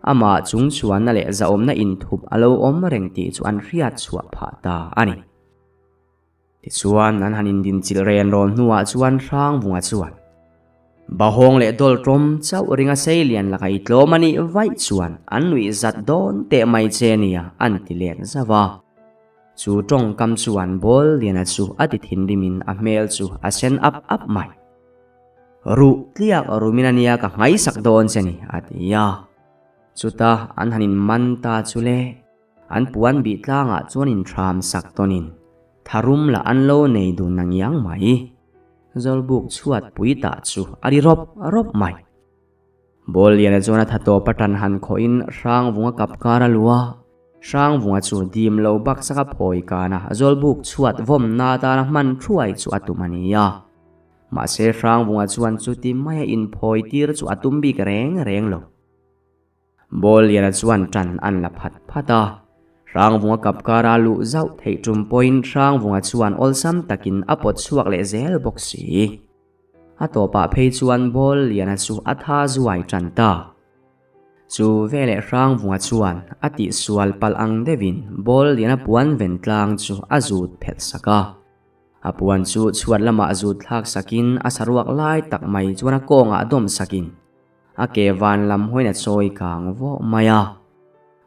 amah chung chhuanna leh zahawmna inthup a lo awm reng tih chu an hriat chhuah phah ta a ni. Tichuan, an han indinchilh ren rawn hnuah chuan Hrangvunga chuan, Bahawng leh dawltawm chauh ringa seilian laka i tlawm a nih vaih chuan an nuih zat dawn teh mai che nia an ti let zauh a. Chu tawngkam chuan Bawlliana chu a ti thinrimin a hmel chu a sen ap ap mai. Ruh tliak rumin a nia ka nghaisak dawn che ni a ti a. Chuta an han inman ta chu le. An puan bih tlangah chuan inthram sak tawnin tharum lah an lo nei dun na ngiang mai. Zawlbuk chhuat pui tah chu a ri rawp rawp mai. Ball liana chuan a tha tawp a tan han khawhin Hrangvunga kap kar a lu a, Hrangvunga chu dim lo baksak a phawi kana Zawlbuk chhuat vawmna atana hman thuai chu a tum a ni a. Mahse Hrangvunga chuan chuti maia inphawi tir chu a tum bik reng reng lo. Ball liana chuan ṭan an la phat phat a, Hrangvunga kap kara luh zauh theih ṭum pawhin Hrangvunga chuan awlsam takin a pawt chhuak leh zel bawk si. A tawpah phei chuan ball liana chu a tha zuai ṭan ta. Chu veleh Hrangvunga chuan a tihsual palh ang deuhin ball liana puan ven tlang chu a zut phelh sak a. A puan chu chhuat lamah zut thlak sakin a saruak lai tak mai chuan a kawngah dawm sakin A ke van lam hawiin a chawi kang vawh mai a,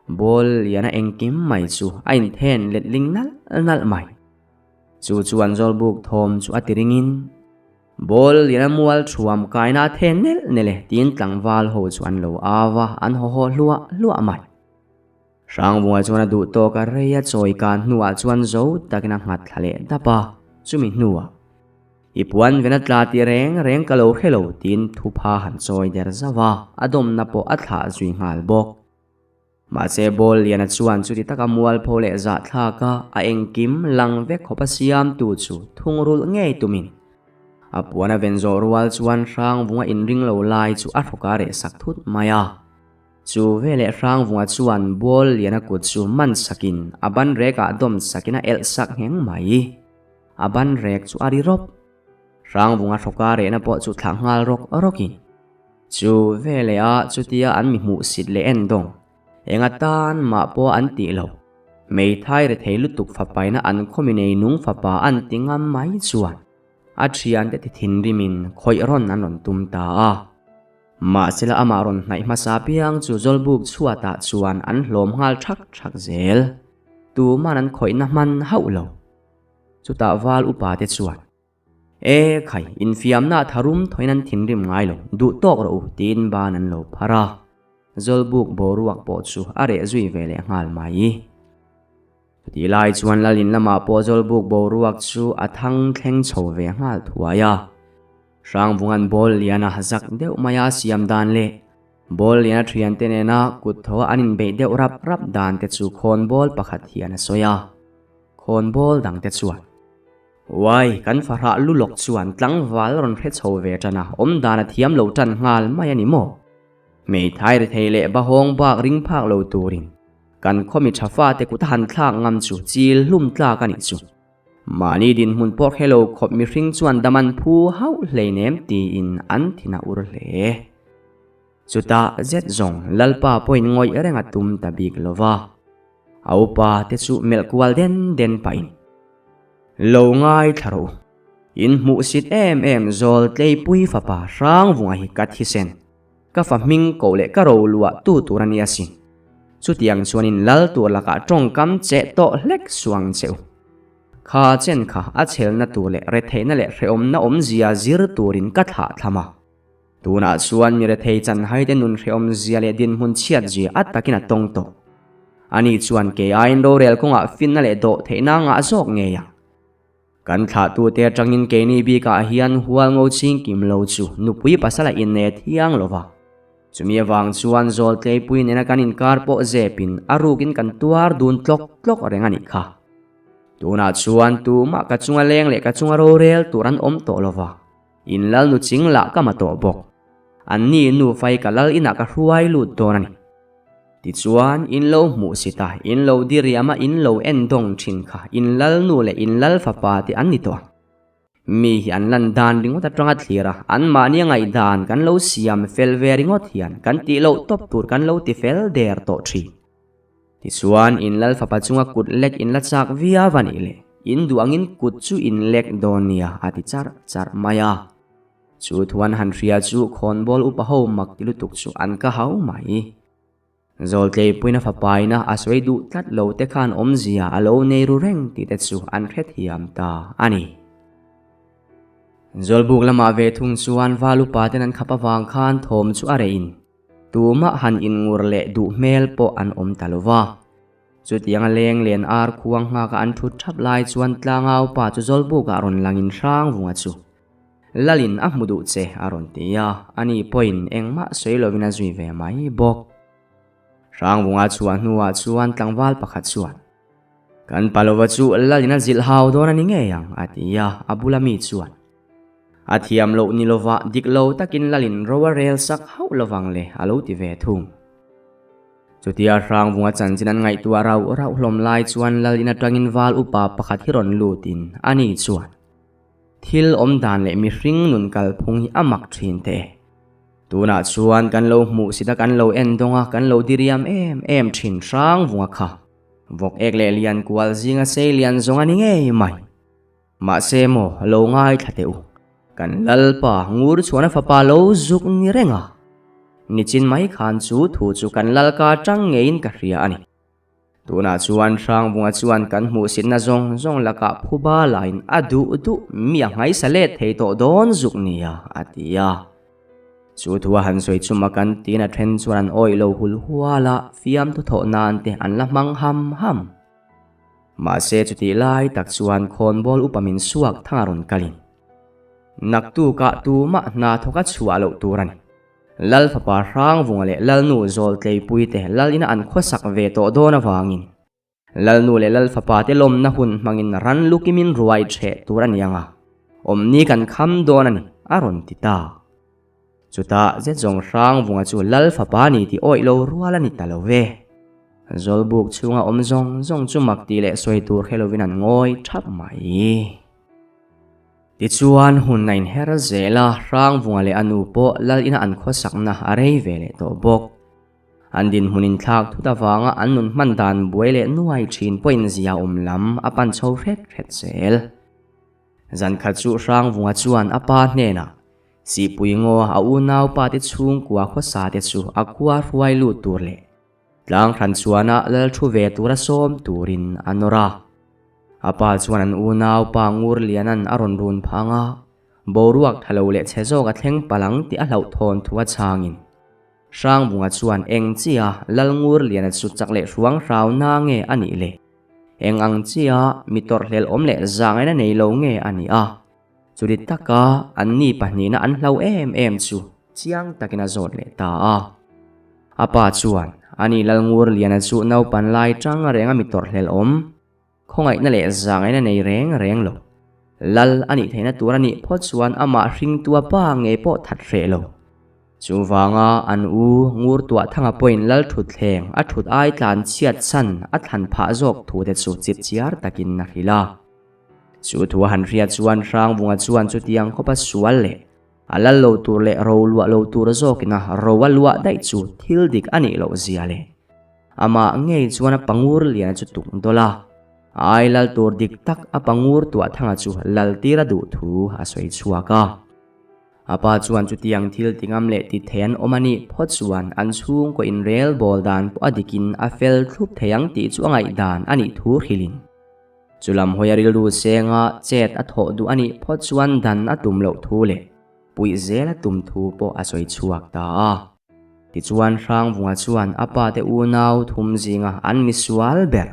ball liana engkim mai chu a inthen letling nalh nalh mai. Chu chuan Zawlbuk thawm chu a ti ringin, Ball liana mual thuam kaina a then nelh nelh e tiin tlangval ho chu an lo au a, an haw haw hluah hluah mai. Hrangvunga chuan a duh tawk a rei a chawi kan hnuah chuan zo takin a nghat thla leh dap a, chumi hnuah, I puan vena tla tih reng reng ka lo hre lo tiin thupha han chawi der zauh a, a dawmna pawh a thlah zui nghal bawk. Mahse ball liana chuan chuti taka mualpho leh zahthlak a, a engkim lang vek khawp a siamtu chu thungrulh ngei tumin a puan a ven zawh rual chuan Hrangvunga inring lo lai chu a hrawk a reh sak thut mai a. Chu veleh Hrangvunga chuan ball liana kut chu man sakin a ban rekah dawm sakin a elh sak ngheng mai. A ban rek chu a ri rawp. Hrangvunga hrawka rehna pawh chu thlah nghal rawk rawkin. Chu veleh a chutia an mi hmuh sit leh en dawng. Enga tan mah pawh an tih lo. Meithai rethei lutuk fapaina an khawmi nei nung fapa an ti ngam mai chuan a thiante ti thinrimin khawih rawn an rawn tum ta a. Mahsela amah rawn hnaih hmasa piang chu Zawlbuk chhuatah chuan an hlawm nghal thak thak zel. Tuman an khawihna hman hauh lo. Chutah val upa te chuan, E khai, infiamna a tharum thawin an thinrim ngai lo, duh tawk rawh u, tiin ban an lo phar a. Zawlbuk boruak pawh chu a reh zui ve leh nghal mai. Chutih lai chuan Lalin lamah pawh Zawlbuk boruak chu a thang thleng chho ve nghal thuai a. Hrangvungan ball liana zak deuh maia siam dan leh ball liana thiante nena kut tho an inbeih deuh rap rap dan te chu khawn ball pakhat hian a sawi a. Khawn ball dang te chuan, Uai, kan fahrah lu lawk chuan tlangval rawn hre chho ve tan a, awm dan a thiam lo tan nghal mai a ni maw? Hmeithai rethei leh bahawng bak ring phak lo turin kan khawmi tha fate kut a han thlak ngam chu chil hlum tlak a nih chu. Mahni dinhmun pawh hre lo khawp mihring chuan dam an phu hauh hleinem tiin an thin a ur hle. Chutah zet zawng Lalpa pawhin ngawih reng a tum ta bik lo va, a upa te chu melh kual den den pahin, Lo ngaithla rawh u, in hmuhsit em em zawl tleipui fapa Hrangvunga hi ka thisen. Ka fa hming koh leh ka ro luah tu tur a nia sin. Chutiang chuanin lal tur lakah tawngkam cheh tawh hlek suang che u. Kha chen kha a chhelna tur leh retheihna leh hrehawmna awmzia zir turin ka thlah thlam a. Tunah chuan mi rethei chanhaite nun hrehawmzia leh dinhmun chhiatzia a takin a tawng tawh. Ani chuan kei aiin rorel kawngah finna leh dawh theihna ngah zawk ngei ang. Kan thlahtute atangin keini bikah hian hual ngo ching kim lo chu nupui pasal a inne thiang lo va. Chumi avang chuan zawl tleipui nena kan inkar pawh zepin a rukin kan tuar dun tlawk tlawk reng a nih kha. Tunah chuan tumah ka chunga leng leh ka chunga rorel tur an awm tawh lo va, in lal nu ching lah ka ma tawh bawk. Anni nufai ka lal inah ka hruai lut dawn a ni. Tichuan, in lo hmuh si ta, in lo diriam a, in lo en dawng thin kha, in lal nu leh in lal fapa te an ni tawh ang. Mi hi an lan dan ringawt atanga thlir a, anmahni a ngaihdan kan lo siam fel ve ringawt hian kan tih loh tawp tur kan lo ti fel der tawh thin. Tichuan, in lal fapa chunga kut lek in la chak viau a nih leh, in duh angin kut chu in lek dawn nia, a ti charh charh mai a. Chu thu an han hria chu khawnbawl upa ho mak ti lutuk chu an ka hau mai. Zawltleipuina fapaina a sawi duh tlat lo te khan awmzia a lo nei ru reng tih te chu an hrethiam ta a ni. Zawlbuk lamah ve thung chuan val upa ten an khap avang khan thawm chu a reh in tumah han inngur leh duh hmel pawh an awm ta lo va. Chutianga leng len ar khuang nghaka an thut thap lai chuan tlangau pa chu zawlbukah rawn langin Hrangvunga chu Lalin a hmu duh che a rawn ti a, ani pawhin engmah sawi lovin a zui ve mai bawk. Hrangvunga chhuah hnuah chuan tlangval pakhat chuan, Kan Palova chu Lalin a zilh hau dawn a ni ngei ang, a ti a, a bula mi chuan, A thiam loh ni lova dik lo takin Lalin ro a rel sak hauh lovang le, a lo ti ve thung. Chutia Hrangvunga chanchin an ngaihtuah rauh rauh hlawm lai chuan Lalin atangin val upa pakhat hi rawn lutin ani chuan, Thil awm dan leh mihring nun kalphung hi a mak thin teh. Tunah chuan kan lo hmuh sit a kan lo en dawng a, kan lo diriam em em thin hrang vunga kha. Vawk ek leh lian kual zinga sei lian zawng a ni ngei mai. Mahse maw lo ngaithla teh u. Kan Lalpa ngur chhuan a fapa lo zuk ni reng a. Nichin mai khan chu thu chu kan Lalka tang ngeiin ka hria a ni. Tunah chuan Hrangvunga chuan kan hmuhsitna zawng zawng lakah phuba lain a duh duh mi a nghaisa let thei tawh dawn zuk nia, a ti a. Chu thu a han sawi chuma kan tiin a then chuan an awih lo hul hual a, fiamthu thawh nan te an la hmang ham ham. Mahse chutih lai tak chuan khawnbawl upa min suak thang a rawn kalin, Naktukah tumah hna thawk a chhuah loh tur a ni. Lal fapa Hrangvunga leh Lalnu Zawltleipui te Lal ina an khawsak ve tawh dawn avangin Lalnu leh Lal fapa te lawmna hun hmangin ran lukimin ruai ṭheh tur a ni ang a, awmni kan kham dawn a ni, a rawn ti ta. Chutah zet zawng Hrangvunga chu Lal fapa ni tih awih lo rual a ni ta lo ve. Zawlbuk chhunga awm zawng zawng chu mak tih leh sawi tur hre lovin an ngawi ṭhap mai. Tichuan, hun a inher zel a, Hrangvunga leh a nu pawh Lal ina an khawsakna a rei ve leh tawh bawk. An dinhmun inthlak thut avanga an nun hman dan buai leh nuai thin pawhin zia awm lam a pan chho hret hret zel. Zan khat chu Hrangvunga chuan a pa hnenah, Sihpui ngaw a unaupa te chhungkua khawsa te chu a khua hruai lut tur leh tlang hran chuana lal thu ve tura sawm turin a nawr a. A pa chuan an unau pa ngur lianan a rawn run phang a, boruak tha lo leh chhe zawk a thleng palh ang tih a hlauhthawn thu a chhangin Hrangbunga chuan eng chia Lal ngur liana chu chak leh hruang hrau na nge a nih le? Eng ang chia mi tawrhhlel awm leh zangaina nei lo nge a nih a? Churi taka an ni pahnihna an hlau em em chu chiang takin a zawt leh ta a. A pa chuan, Ani Lalngurliana chu naupan lai tang renga mi tawrhhlel awm, khawngaihna leh zangaina nei reng reng lo. Lal a nih theihna tur a nih phawt chuan amah hringtua pa ngei pawh that hreh lo. Chuvanga an u Ngurtuahthanga pawhin Lal thutthleng a thut ai tlan chhiat chhan a thlan phah zawk thu te chu chipchiar takin a hrilh a. Chu thu a han hriat chuan Hrangvunga chuan chutiang khawpa sual leh a lal lo tur leh ro luah lo tur zawkina ro a luah daih chu thil dik a nih loh zia leh amah ngei chuan a pangur liana chu tuk dawlh a, a ai lal tur dik tak a pangur tuah thanga chu lal tir a duh thu a sawi chhuak a. A pa chuan chutiang thil ti ngam leh ti thei an awm a nih phawt chuan an chhungkaw inrel bawl dan pawh a dikin a fel thlup thei ang tih chu a ngaihdan a nih thu hrilhin chu lam hawi a rilru senga chet a thawh duh a nih phawt chuan dan a tum loh thu leh puih zel a tum thu pawh a sawi chhuak ta a. Tichuan Hrangvunga chuan a pa te unau thum zinga an misual ber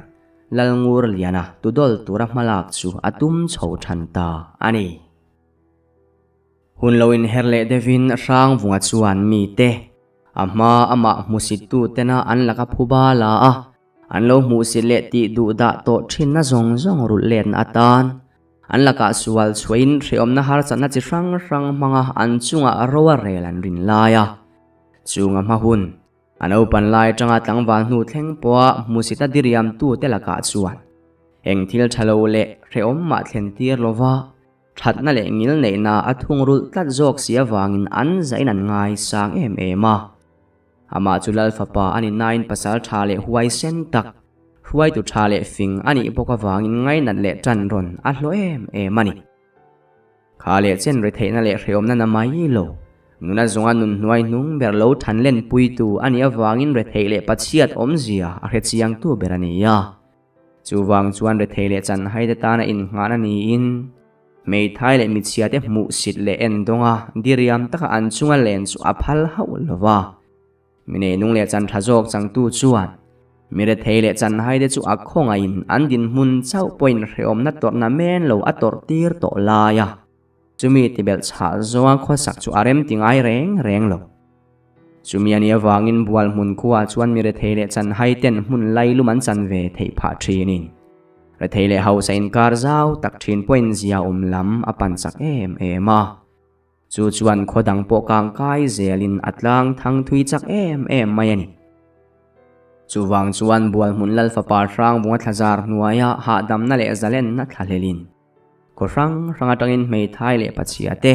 Lalngurliana tudawl tura hmalak chu a tum chho than ta a ni. Hun lo inher leh deuhin Hrangvunga chuan mite, a hma amah hmuhsittu tena an laka phuba la a, an lo hmuhsit leh tih duh dah tawh thinna zawng zawng rulh letna atan, an lakah sual chhuahin hrehawmna harsatna chi hrang hrang hmanga an chungah ro a rel an rin lai a. Chunga hma hun, a naupan lai atanga tlangval hnu thleng pawha hmuhsita diriamtute lakah chuan eng thil tha lo leh hrehawm mah thlen tir lova, Thatna leh ngil neihna a thungrulh tlat zawk si avangin an zahin an ngai sang em em a. Amah chu Lal fapa a ni nain pasal tha leh huaisen tak, hruaitu tha leh fing a nih bawk avangin ngainat leh tan rawn a hlawh em em a ni. Kha leh chen retheihna leh hrehawmna na mai lo, nuna zawnga nun hnuai hnung ber lo than lenpuitu a nih avangin retheih leh pachhiat awmzia a hrechiangtu ber a ni a. Chuvang chuan rethei leh chanhaite tana innghahna niin, hmeithai leh michhiate hmuhsit leh endawnga diriam taka an chunga len chu a phal hauh lo va. Mi neinung leh chan tha zawk changtu chuan mi rethei leh chanhaite chu a khawngaihin an dinhmun chauh pawhin hrehawmna tawrhna men lo a tawrh tir tawh lai a. Chumi tibelh chhah zawnga khawsak chu a rem ti ngai reng reng lo. Chumi a nih avangin bual hmun khuaah chuan mi rethei leh chanhai ten hmun lailum an chan ve theih phah thinin rethei leh hausa inkar zau tak thin pawhin zia awm lam a pan chak em em a. Chu chuan khaw dang pawh kang kai zelin a tlang thang thui chak em em mai a ni. Chuvang chuan bual hmun lal fapa Hrangvunga thlazar hnuaia hahdamna leh zalenna thlahlelin Khaw hrang hrang atangin hmeithai leh pachhia te,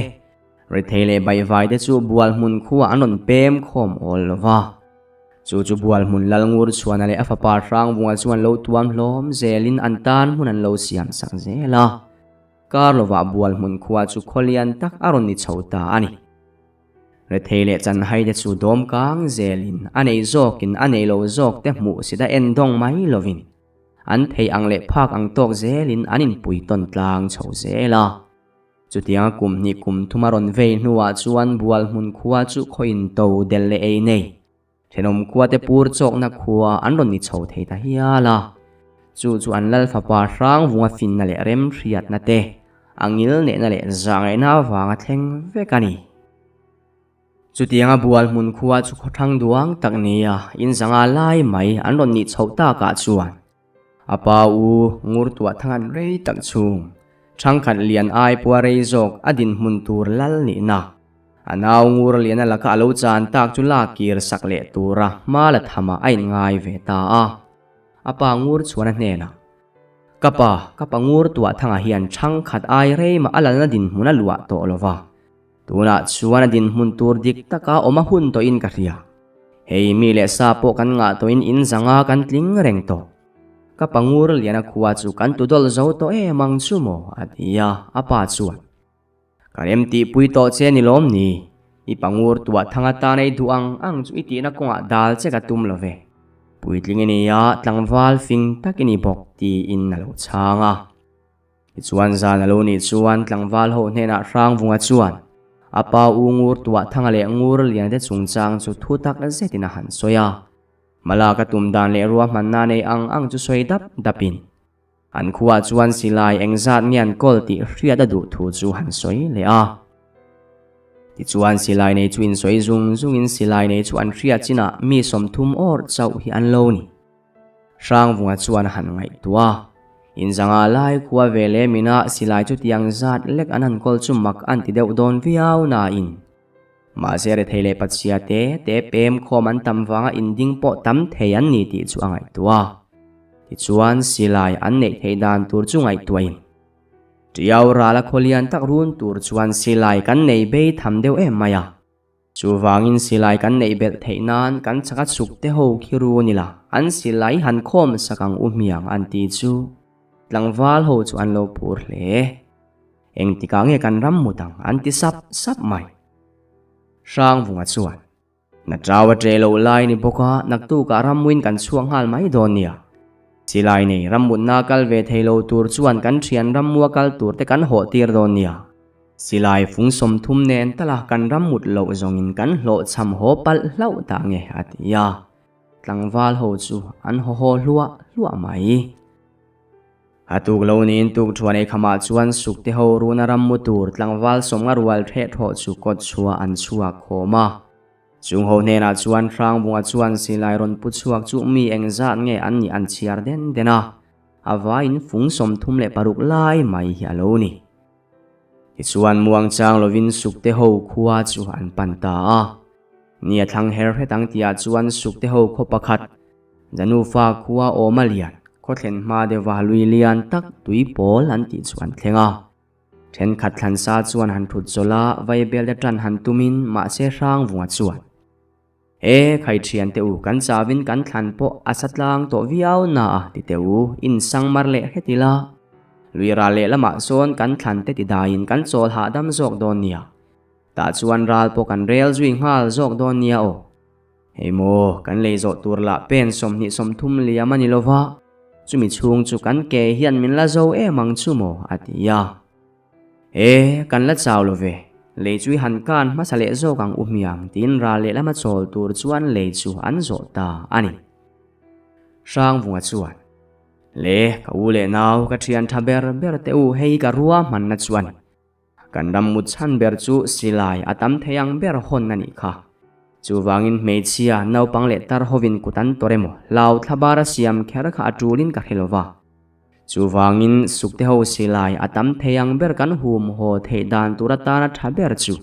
rethei leh baihvai te chu bual hmun khuaah an rawn pem khawm awl lo va. Chu chu bual hmun lal ngur chhuana leh a fapa Hrangvunga chuan lo tuam hlawm zelin an tan hmun an lo siam sak zel a. Kar lovah bual hmun khua chu khaw lian tak a rawn ni chho ta a ni. Rethei leh chanhai te chu dawm kang zelin a nei zawkin a nei lo zawk te hmuh sit a en dawng mai lovin, An thei ang leh phak ang tawk zelin an inpui tawn tlang chho zel a. Chutianga kum hnih kum thum a rawn vei hnuah chuan bual hmun khua chu khawiin to del leh ei nei. Thenawm khua te pur chawkna khua an rawn ni chho thei ta hial a. Chu chu an lal fapa Hrangvunga finna leh remhriatna te, a ngil nehna leh zahngaihna avanga thleng vek a ni. Chutianga bual hmun khua chu khawthlang duang tak nia in zanga lai mai an rawn nih chhoh takah chuan a pa u ngur tuah thang an rei tak chhung thangkhat lian ai pawha rei zawk a dinhmun tur lal nihna a nau ngur liana laka a lo chan tak chu lak kir sak leh tura hma la thama a inngai ve ta a. A pa ngur chuan a hnenah, Ka pa, ka pa ngur tuah thangah hian thangkhat ai rei mah a lalna dinhmun a luah tawh lo va. Tunah chuan a dinhmun tur dik taka awm a hun tawhin ka hria. Hei mi leh sa pawh kan ngah tawhin in zanga kan tling reng tawh. Ka pangur liana khua chu kan tudawl zo tawh em ang chu maw? a ti a, a pa chuan, Ka remtihpui tawh che ni lawm ni? I pangur tuah thang atan ei duh ang ang chu i tihna kawngah dal che ka tum lo ve. Puitling i ni a, tlangval fing tak i ni bawk, tiin a lo chhang a. Tichuan zan a lo nih chuan tlangval ho hnenah Hrangvunga chuan a pa u Ngur Tuahthanga leh Ngur Liante chungchang chu thu tak zetin a han sawi a. Malak a tum dan leh ruahmanna nei ang ang chu sawi dap dapin an khuaah chuan silai engzat nge an kawl tih hriat a duh thu chu han sawi leh a. Tichuan silai nei chu insawi zung zungin silai nei chu an hriat chinah mi 30 awr chauh hi an lo ni. Hrangvunga chuan a han ngaihtuah a, inzanga lai khua ve leh mina silai chu tiang zat lek an han kawl chu mak an ti deuh dawn viau nain mahse rethei leh pachhia te te pem khawm an tam vanga inding pawh tam thei an ni tih chu a ngaihtuah a. Tichuan silai an neih theih dan tur chu ngaihtuahin. Tiau rala khawlian tak run tur chuan silai kan nei bei tham deuh em mai a. Chuvangin silai kan neih belh theih nan kan chaka chhuk te ho khi run ila an silai han khawm sak ang u hmiang an ti chu tlangval ho chu an lo phur hle. Engtikah nge kan ram mut ang an ti sap sap mai. Hrangvunga chuan, Na chau a ṭeh loh lai ni bawk a, naktukah rammuin kan chhuak nghal mai dawn nia. Silai nei rammutna kal ve thei lo tur chuan kan ṭhian rammua kal tur te kan hawh tir dawn nia. Silai fung 30 nen tala kan rammut loh zawngin kan hlawhchham haw palh hlauh ta nge a ti a. Tlangval ho chu an haw haw hluah hluah mai. A tuk lo niin tuk thuan ei khamah chuan sukte ho runa ram mu tur tlangval 50 rual theh thawh chu kawt chhuah an chhuak khawm a. Chung ho hnenah chuan Hrangbunga chuan silai rawn pu chhuak chu mi engzat nge an nih an chhiar den den a, a vaiin fung 36 lai mai hi a lo ni. Tichuan muangchang lovin sukte ho khua chu an pan ta a. Ni a thlang her hret ang tihah chuan sukte ho khaw pakhat, Janufa khua awm a lian, khaw thlen hma deuha lui lian tak tui pawl an tih chu an thleng a. Thenkhat thlansa chuan han thut zawlh a, vaibel te tan han tumin mahse Hrangvunga chuan, E, khai thian te u, kan chavin kan thlan pawh a sa tlang tawh viau na a ti teh u, in sang mar leh hret ila. Lui ral leh lamah sawn kan thlan te ti daiin kan chawl hahdam zawk dawn nia. Tah chuan ral pawh kan rel zui nghal zawk dawn nia aw. Hei maw, kan lei zawh tur lah pen 20 30 liam a ni lo va, chumi chhung chu kan ke hian min la zo em ang chu maw a ti a. E, kan la chau lo ve, lei chu i han kan hmasa leh zawk ang u hmiang tiin ral lehlam a chawl tur chuan lei chu an zawh ta a ni. Hrangvunga chuan, Le, ka u leh nau, ka thian tha ber ber te u, hei ka ruahmanna chuan Kan ram mut chhan ber chu silai a tam thei ang ber hawn a nih kha. Chuvangin hmeichhia, naupang leh tar hovin kut an tawrh emaw, hlau thlabara siam kher kha a tulin ka hre lo va. Chuvangin sukte ho silai a tam thei ang ber kan hum haw theih dan tur atana tha ber chu.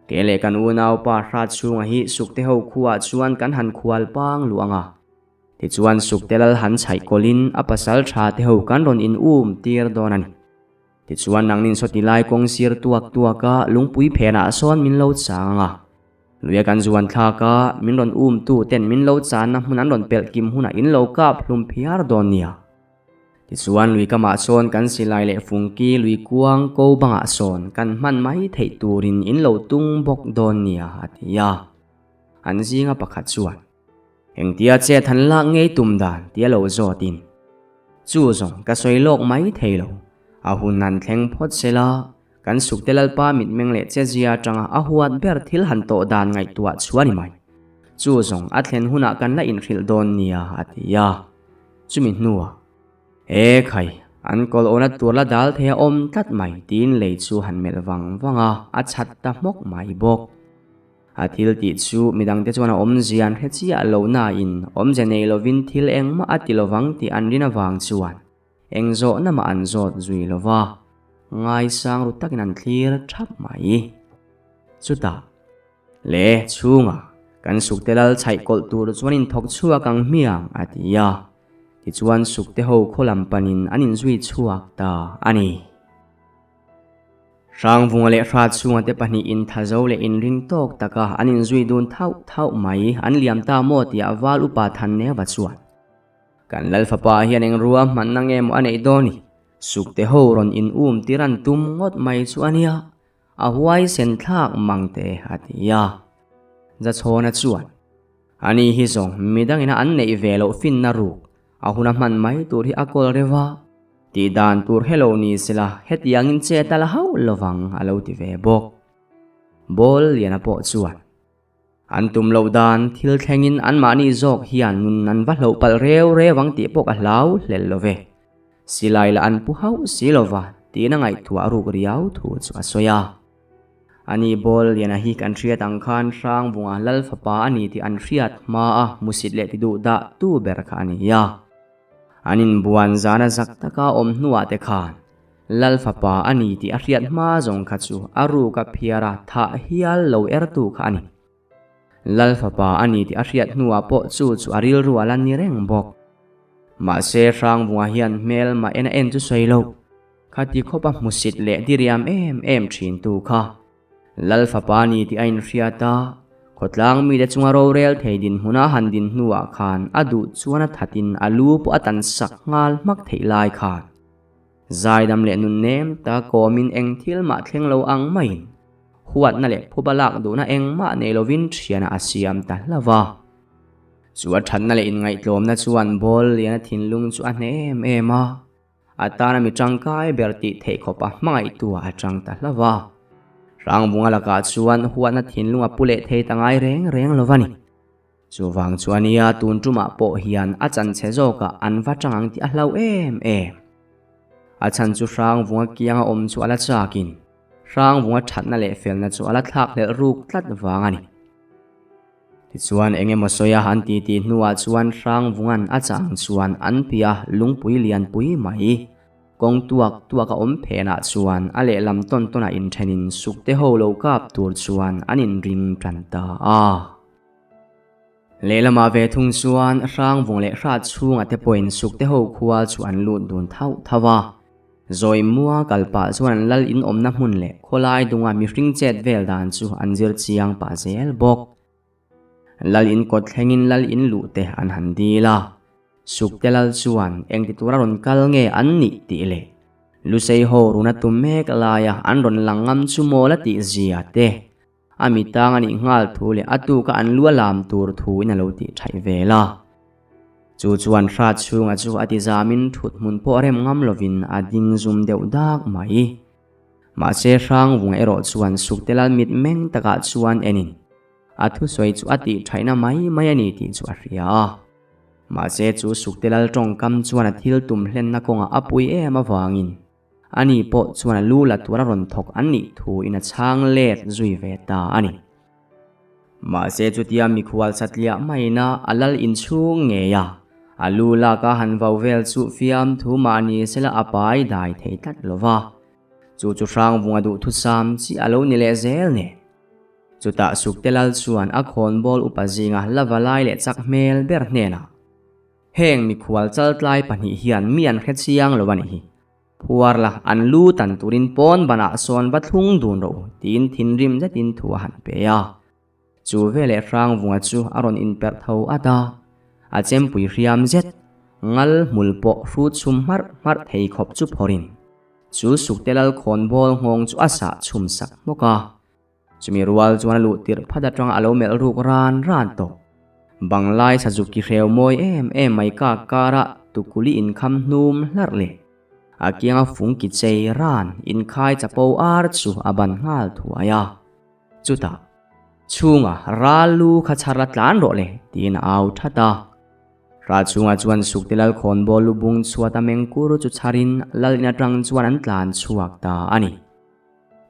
Ke leh kan unaupa hrat chhunga hi sukte ho khuaah chuan kan han khual pang luang a. Tichuan sukte lal han chhaih kawlhin a pasal tha te ho kan rawn in um tir dawn a ni. Tichuan nangnin sawti lai kawng sir tuak tuak a lungpui phenah sawn min lo chang a. Luia kan zuan thlak a, min rawn um tu ten min lo channa hmun an rawn pelh kim hunah in lo kap hlum phiar dawn nia. Tichuan lui kamah sawn kan silai leh fungki lui kuang ko bangah sawn kan hman mai theih turin in lo tung bawk dawn nia a ti a. An zinga pakhat chuan. Engtia chet han lak ngei tum dan tia lo zawtin. Chu zawng ka sawi lawk mai thei lo. A hun han thleng phawt se la, kan sukte Lalpa mitmeng leh chezia atanga a huat ber thil han tawh dan ngaihtuah chu a ni mai. Chu zawng a thlen hunah kan la inhrilh dawn nia a ti a. Chumi hnuah, E khai, an kawl awna tur la dal thei a awm tlat mai tiin lei chu han melh vang vang a, a chhat ta hmawk mai bawk. A thil tih chu midangte chuan a awmzia an hre chiah lo nain awmze nei lovin thil engmah a ti lovang tih an rin avang chuan eng zawhna mah an zawt zui lo va, ngaisang ru takin an thlir thap mai. Chutah, Le chhunga kan sukte lal chhaih kawlh tur chuan inthawk chhuak ang hmiang a ti a, tichuan sukte ho khaw lam panin an inzui chhuak ta a ni. Hrangvunga leh Hratchhunga te pahnih inthazo leh inring tawk taka an inzui dun thauh thauh mai an liam ta maw tih a val upa Thangneva chuan Kan Lalfapa hian eng rua hmanna nge maw a neih dawn i? Sukte ho rawn in um tir an tum ngawt mai chu a nia, a huaisen thlak mang te a ti a. Zachhawna chuan Ani hi zawng midangina an neih ve loh finna ruk A huna hman mai tur hi a kawl reuh a, tih dan tur helo ni sela hetiangin chet a la hauh lovang a lo ti ve bawk. Ball liana pawh chuan an tum loh dan thil thlengin anmahni zawk hian nun an va hloh palh reu reu ang tih pawh ka hlau hlel lo ve. Silai lah an pu hauh si lova tiin a ngaihtuah ruk riau thu chu a sawi a. Ani Ball liana hi kan hriat ang khan Hrangvunga Lal fapa a ni tih an hriat hma a hmusit leh ti duh dah tu ber kha a ni a. An inbuan zana zak taka awm hnuah te khan Lal fapa a ni tih a hriat hma zawng kha chu a ruk a phiar a thah hial lo ertu kha a ni. Lal fapa a ni tih a hriat hnuah pawh chu chu a rilru a la ni reng bawk. Mahse Hrangvunga hian hmel mah en a en chu sawi lo. Khati khawpa hmusit leh diriam em em thintu kha Lal fapa ni tih a inhriat a, khawtlang mite chunga rorel thei dinhmuna han din hnuah khan a duh chuan a thatin a lu pawh a tan sak nghal hmak theih lai khan zaidam leh nun nem ta kawmin eng thil mah thleng lo ang maiin huatna leh phuba lak duhna engmah nei lovin thianah a siam ta hlauh va. Chu a thatna leh inngaihtlawmna chuan Ball liana thinlung chu a hneh em em a. A tana mi tangkai ber tih theih khawpa hmangaihtuah a tang ta hlauh a. Hrangvunga lakah chuan huatna thinlung a pu leh thei ta ngai reng reng lo va ni. Chuvang chuan nia tun tumah pawh hian a chanchhe zawkah an va tang ang tih a hlau em em. A chhan chu Hrangvunga kianga awm chu a la chakin Hrangvunga thatna leh felna chu a la thlak hlelh ruk tlat vang a ni. Tichuan eng emaw sawi a han ti tih hnuah chuan Hrangvunga'n a chah ang chuan an piah lungpui lianpui mai kawng tuak tuak a awm phenah chuan a lehlam tawn tawnah inthenin sukte ho lo kap tur chuan an inring tan ta a. Lehlamah ve thung chuan Hrangvung leh Hrat chhunga te pawhin sukte ho khua chu an lut dun thauh thauh a. Zawi mua kal pah chuan an lal in awmna hmun leh khawlai dunga mihring chet vel dan chu an zir chiang pah zel bawk. Lal in kawt thlengin lal in luh te an han dil a, Sukte lal chuan engti tura rawn kal nge an nih tih leh Lusei ho runa tum mek laia an rawn lang ngam chu mawl a tih zia te a mi tang a nih nghal thu leh a tuka an lu a lam tur thu in a lo tih thaih vel a. Chu chuan hrat chhunga chu a ti zamin thut hmun pawh rem ngam lovin a ding zum deuh dak mai. Mahse Hrangvunga erawh chuan Sukte lal mit meng takah chuan enin a thusawi chu a tih thaihna mai mai a ni tih chu a hria a. Mahse chu Sukte lal tawngkam chuan a thil tum hlenna kawngah a pui em avangin Ani pawh chuan a lu la tura rawn thawk an nih thu in a chhang let zui ve ta a ni. Mahse chutia mikhual satliah maina a lal inchhung ngei a, a lu lak a han vau vel chu fiam thu mahni sela a pai dai thei tlat lo va. Chu chu Hrangvunga duhthusam chi a lo ni leh zel nen. Chutah Sukte lal chuan a khawnbawl upa zinga la va lai leh chak hmel ber hnenah, Heng mikhual chaltlai pahnih hian mi an hre chiang lo a nih hi. Phuar la, an lu tan turin pawn banah sawn va thlung dun rawh u, tiin thinrim zetin thu a han pe a. Chu veleh Hrangvunga chu a rawn inperh tho at a, a chempui hriam zet, ngal hmul pawh hrut chhum hmarh hmarh thei khawp chu phawrhin, chu Sukte lal khawnbawl nghawng chu a sah chhum sak hmawk a. Chumi rual chuan a luh tirh phat atanga a lo melh ruk ran ran tawh. Banglai sazuk ki hreu mawi em em mai kak karah tukuli inkham hnum hlarh leh a kianga fung ki chei ran inkhai chapo ar chu a ban nghal thuai a. Chutah, Chhunga ral lu kha chhar la tlan rawh le, tiin a au that a. Ral chhungah chuan Sukte lal khawnbawl lu bung chhuat a meng kur chu chharin lal in atang chuan an tlan chhuak ta a ni.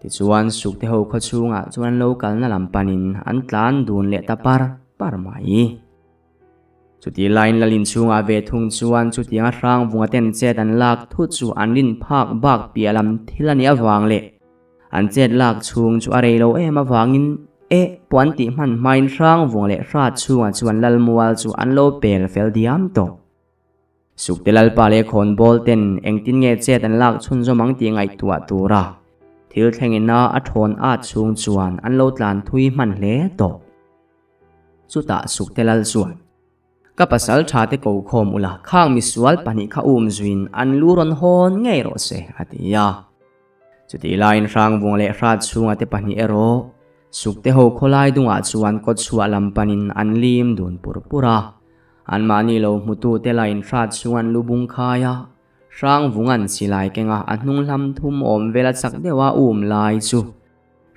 Tichuan Sukte ho khaw chhungah chuan an lo kalna lam panin an tlan dun leh ta par par mai. Chuti laiin Lalin chhungah ve thung chuan chutianga Hrangvunga ten chet an lak thut chu an rin phak bak piah lam thil a nih avang leh an chet lak chhung chu a rei lo em avangin eh pawh an tih hman hmain Hrangvunga leh Hrat chhungah chuan Lalmual chu an lo pel fel diam tawh. Sukte Lalpa leh khawnbawl ten engtin nge chet an lak chhunzawm ang tih ngaihtuah tura thil thlengin a a thawn at chhung chuan an lo tlan thui hman hle tawh. Chutah Sukte Lal chuan, Ka pasal tha te ko khawm ula, khang misual pahnih kha um zuiin an lu rawn hawn ngei rawh se, a ti a. Chutih laiin Hrangvunga leh Hrat chhunga te pahnih erawh Sukte ho khawlai dungah chuan kawtchhuah lam panin an lim dun pur pur a. Anmahni lo hmutute lain hrat chhung an lu bung khai a, Hrangvunga'n silai kenga a hnung hlam thum awm vel a chak deuh a um lai chu.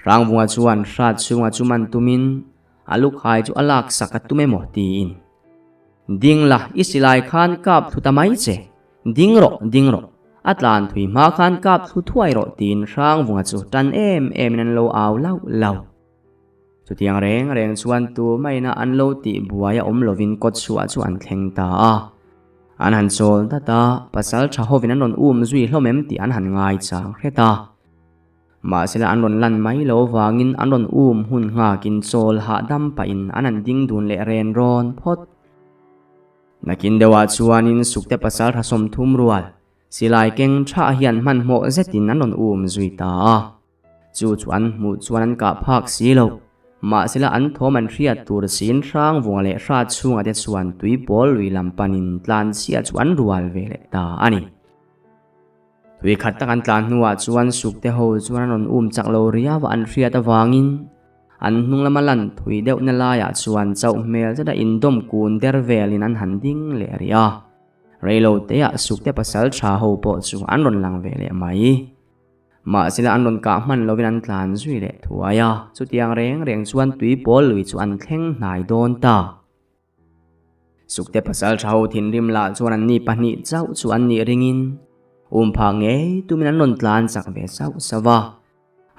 Hrangvunga chuan hrat chhunga chu man tumin a lu khai chu a lak sak a tum emaw tiin. Ding la, i silai khan kap thlu ta mai che. Ding rawh, ding rawh. A tlan thui hma khan kap thlu thuai rawh tiin Hrangvunga chu tan em emin an lo au lauh lauh. Chutiang reng reng chuan tu maina an lo tih buai a awm lovin kawtchhuah chu an thleng ta a. An han chawl dat a, pasal tha hovin an rawn um zui hlawm em tih an han ngai chang hret a. Mahsela an rawn lan mai lo vangin an rawn um hun nghakin chawl hahdam pahin an han ding dun leh ren rawn phawt. Nakin deuhah chuanin Sukte pasal tha 30 rual. Silai keng tha hian hmanhmawh zetin an rawn um zui ta a. Chu chu an hmuh chuan an kah phak si lo. Mahsela an thawm an hriat tur siin hrang vunga leh hrat chhunga te chuan tui pawl lui lam panin tlan chhia chu an rual ve leh ta a ni. Tui khat tak an tlan hnuah chuan sukte ho chuan an rawn um chak lo riau a an hriat avangin an hnung lama lan thui deuhna laiah chuan chauh hmel zeta indawm kun der velin an han ding leh rih a. Reilo teah sukte pasal tha ho pawh chu an rawn lang ve leh mai. Mahsela an rawn kah hman lovin an tlan zui leh thuai a, chutiang reng reng chuan tui pawl lui chu an thleng hnai dawn ta. Sukte pasal tha ho thinrim lah chuan an ni pahnih chauh chu an nih ringin um phah ngei tumin an rawn tlan chak ve sauh sauh a.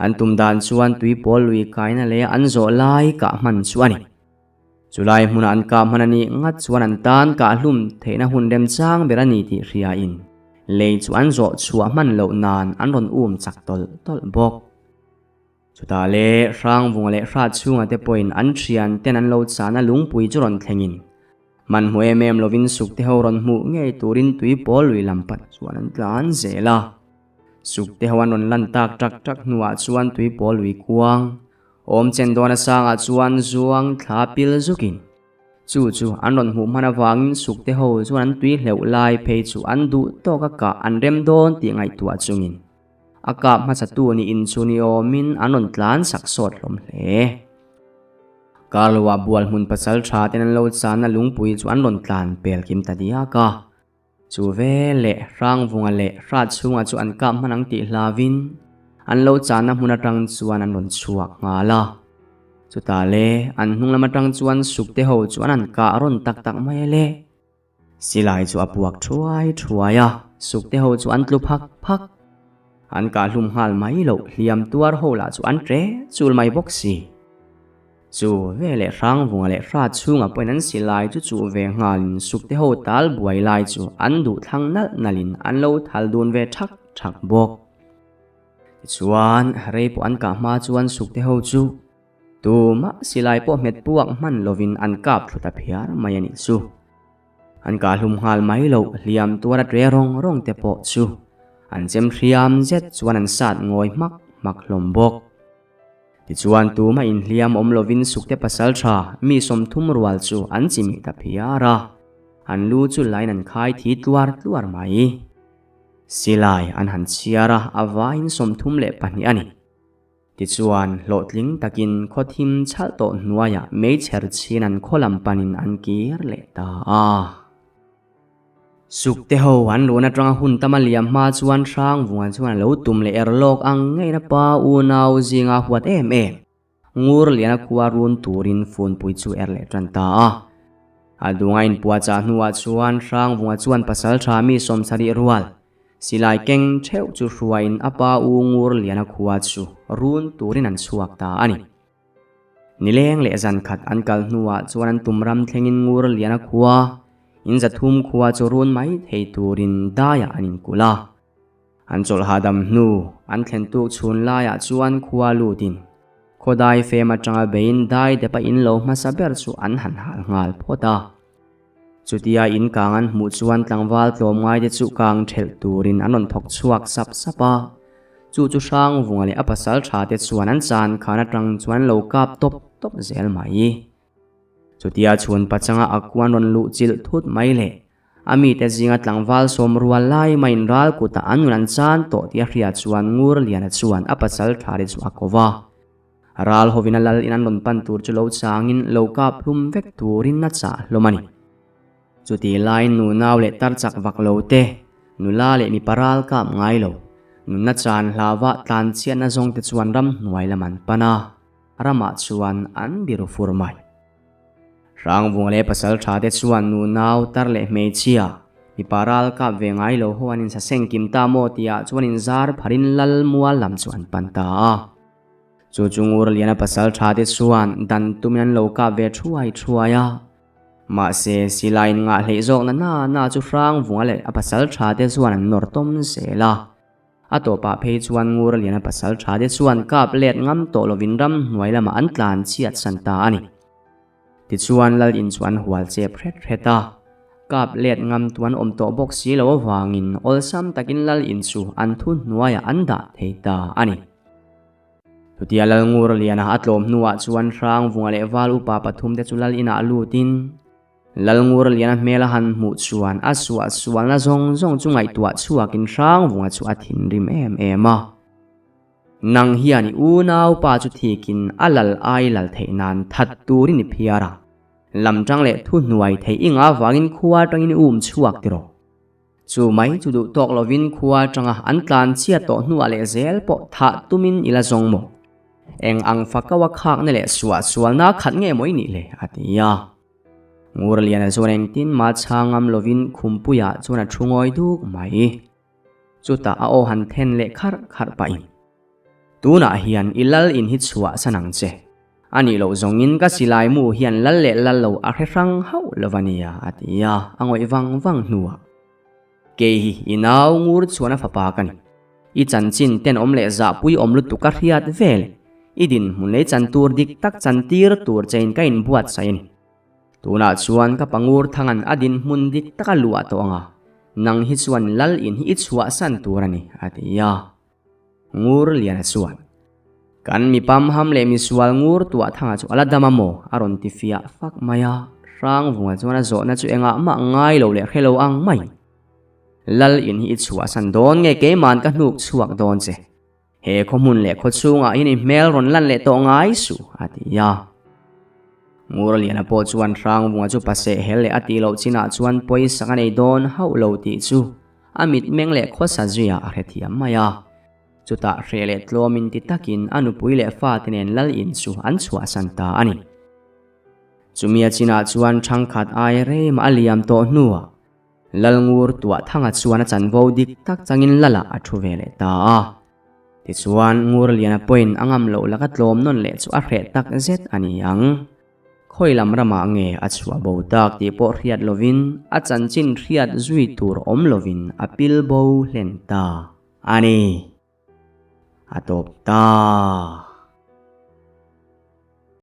An tum dan chuan tui pawl lui kaina leh an zawh lai kah hman chu a ni. Chulai hmunah an kah hman a nih ngat chuan an tan kah hlum theihna hun remchang ber a ni tih hriain lei chu an zawh chhuah hman loh nan an rawn um chak tawlh tawlh bawk. Chutah le Hrangvunga leh Hratchhunga te pawhin an thian ten an lo chahna lungpui chu rawn thlengin hmanhmawh em em lovin sukte ho rawn hmuh ngei turin tui pawl lui lam panh chuan an tlan zel a. Sukte ho an rawn lan tak tak tak hnuah chuan tui pawl lui kuang Awm chen dawn a sangah chuan zuang thla pil zukin chu chu an rawn hmuh hman avangin sukte ho chuan an tui hleuh lai phei chu an duh tawk a kah an rem dawn tih ngaihtuah chungin a kap hmasa tu ni in chu ni awmin an rawn tlan sak sawt hlawm hle. Karloah bual hmun pasal tha ten an lo chana lungpui chu an rawn tlan pel kim ta diak a. Chu ve leh Hrangvunga leh Hratchhunga chu an kap hman ang tih hlavin an lo chahna hmun atang chuan an rawn chhuak nghal a. Chutah le an hnung lam atang chuan sukte ho chuan an kah rawn tak tak mai a le. Silai chu a puak thuai thuai a, sukte ho chu an tlu phak phak. An kah hlum nghal mai loh hliam tuar ho lah chu an tre chul mai bawk si. Chu ve leh Hrangvunga leh Hra chhunga pawhin an silai chu chuh ve nghalin sukte ho tal buai lai chu an duh thlang nalh nalhin an lo thal dun ve thak thak bawk. Tichuan, rei pawh an kah hma chuan sukte ho chu tumah silai pawh hmet puak hman lovin an kap thlu ta phiar mai a nih chu. An kah hlum nghal mai loh hliam tuar a tre rawng rawng te pawh chu an chem hriam zet chuan an sat ngawi hmak hmak hlawm bawk. Tichuan tumah inhliam awm lovin sukte pasal tha mi 30 rual chu an chimih ta phiar a, an lu chu lain an khai thi tluar tluar mai. Silai an han chhiar a, a vaiin 32 a ni. Tichuan hlawhtling takin khaw thim chhalh tawh hnuaiah meichher chhin an khaw lam panin an kir leh ta a. Sukte ho an luan atanga hun tama liam hma chuan Hrangvunga chuan a lo tum leh er lawk ang ngeiin a pa unau zinga huat em em. Ngur liana khua run turin funpui chu er leh tan ta a. A dunga inpuahchah hnuah chuan Hrangvunga chuan pasal tha mi 70 rual silai keng theuh chu hruaiin a pa u Ngur liana khua chu run turin an chhuak ta a ni. Nileng leh zan khat an kal hnuah chuan an tum ram thlengin Ngur liana khua, in 300 khua chu run mai thei turin daiah an inkulh a. An chawlh hahdam hnu an thlen tuk chhun laiah chuan khua lutin khaw dai fem atanga beiin dai depa in lo hmasa ber chu an han hal nghal phawt a. Chutia in kang an hmuh chuan tlangval tlawm ngai te chu kang thelh turin an rawn thawk chhuak sap sap a. Chu chu Hrangvunga leh a pasal tha te chuan an chan khan atang chuan lo kap tawp tawp zel mai. Chutia chhun pachanga a kuan rawn luh chilh thut mai leh a mite zinga tlangval 10 rual lai maiin ral kutah an nun an chan tawh tih a hriat chuan Ngur Liana chuan a pasal tha te chu a ko va. Ral hovin a lal in an rawn pan tur chu lo changin lo kap hlum vek turin a chah hlawm a ni. Chuti laiin nunau leh tar chak vak lo te, nula leh mipa ral kap ngai lo, nunna chan hlauva tlan chhiatna zawng te chuan ram hnuai lam an pan a, ramah chuan an biru fur mai. Hrangvunga leh pasal tha te chuan nunau tar leh hmeichhia, mipa ral kap ve ngai lo ho an insaseng kim ta maw tihah chuan inzar pharin lal mual lam chu an pan ta a. Chu chu Ngur Liana pasal tha te chuan dan tumin an lo kap ve thuai thuai a. Mahse, silaiin ngah hleih zawk na na na chu Hrangvunga leh a pasal tha te chuan an nawr tawm zel a. A tawpah phei chuan Ngur Liana pasal tha te chuan kap let ngam tawh lovin ram hnuai lamah an tlan chhiat san ta a ni. Tichuan lal in chu an hual chep hret hret a. Kap let ngam tu an awm tawh bawk si lo avangin awlsam takin lal in chu an thu hnuaiah an dah thei ta a ni. Chutia lal ngur liana a tlawm hnuah chuan Hrangvunga leh Val upa pathumte chu lal inah lutin Lal ngur liana hmel a han hmuh chuan a suah sualna zawng zawng chu ngaihtuah chhuakin Hrangvunga chu a thinrim em em a. Nang hian i unaupa chu thikin a lal ai lal theih nan that turin i phiar a. Lam tang leh thu hnuai theih i ngah vangin khua tangin i um chhuak tiraw. Chu mai chu duh tawk lovin khua tanga an tlan chhiat tawh hnuah leh zel pawh thah tumin i la zawng maw? Eng ang fakaua khakna leh suah sualna khat nge maw i nih le? a ti a. Ngurliana chuan engtin mah chhang ngam lovin Khumpuiah chuan a thu ngawi duk mai. Chutah a aw han then leh kharh kharh pahin, Tunah hian i lal in hi chhuah san ang che. A nih loh zawngin ka silai mu hian lal leh lal lo a hre hrang hauh lo a nia, a ti a, a ngawih vang vang hnuah, Kei hi i nau ngur chuan a fapa ka ni. I chanchin tenawm leh zahpui awm lutuk ka hriat vel. I dinhmun lei chan tur dik tak chan tir tur chein ka inbuatsaih a ni. Tunah chuan ka pangur thangan a dinhmun dik taka luah tawh ang a, nang hi chuan lal in hi i chhuahsan tur a ni, a ti a. Ngur Liana chuan, Kan mi pamham leh misual ngur tuah thanga chu a la dam a maw? a rawn ti fiah fak mai a. Hrangvunga chuan a zawhna chu engah mah ngai lo leh hre lo ang mai. Lal in hi i chhuahsan dawn nge keima'n ka hnuk chhuak dawn che? He khawhmun leh khaw chhungah hian i hmel rawn lan leh tawh ngai suh, a ti a. Ngurliana pawh chuan Hrangvunga chu paseh hel leh a tih loh chinah chuan pawisa ka nei dawn hauh lo tih chu a mitmeng leh khawsa zuiah a hrethiam mai a. Chutah hreh leh tlawmin ti takin a nupui leh fate nen lal in chu an chhuahsan ta a ni. Chumia chinah chuan ṭhangkhat ai rem a liam tawh hnuah Lalngur Tuahthanga chuan a chanvo dik tak changin Lala a thu ve leh ta a. Tichuan, Ngurliana pawhin a ngam loh laka tlawm nawn leh chu a hreh tak zet a ni ang. Khawi lam ramah nge a chhuah bo tak tih pawh hriat lovin a chanchin hriat zui tur awm lovin a pil bo hlen ta a ni. A tawp ta.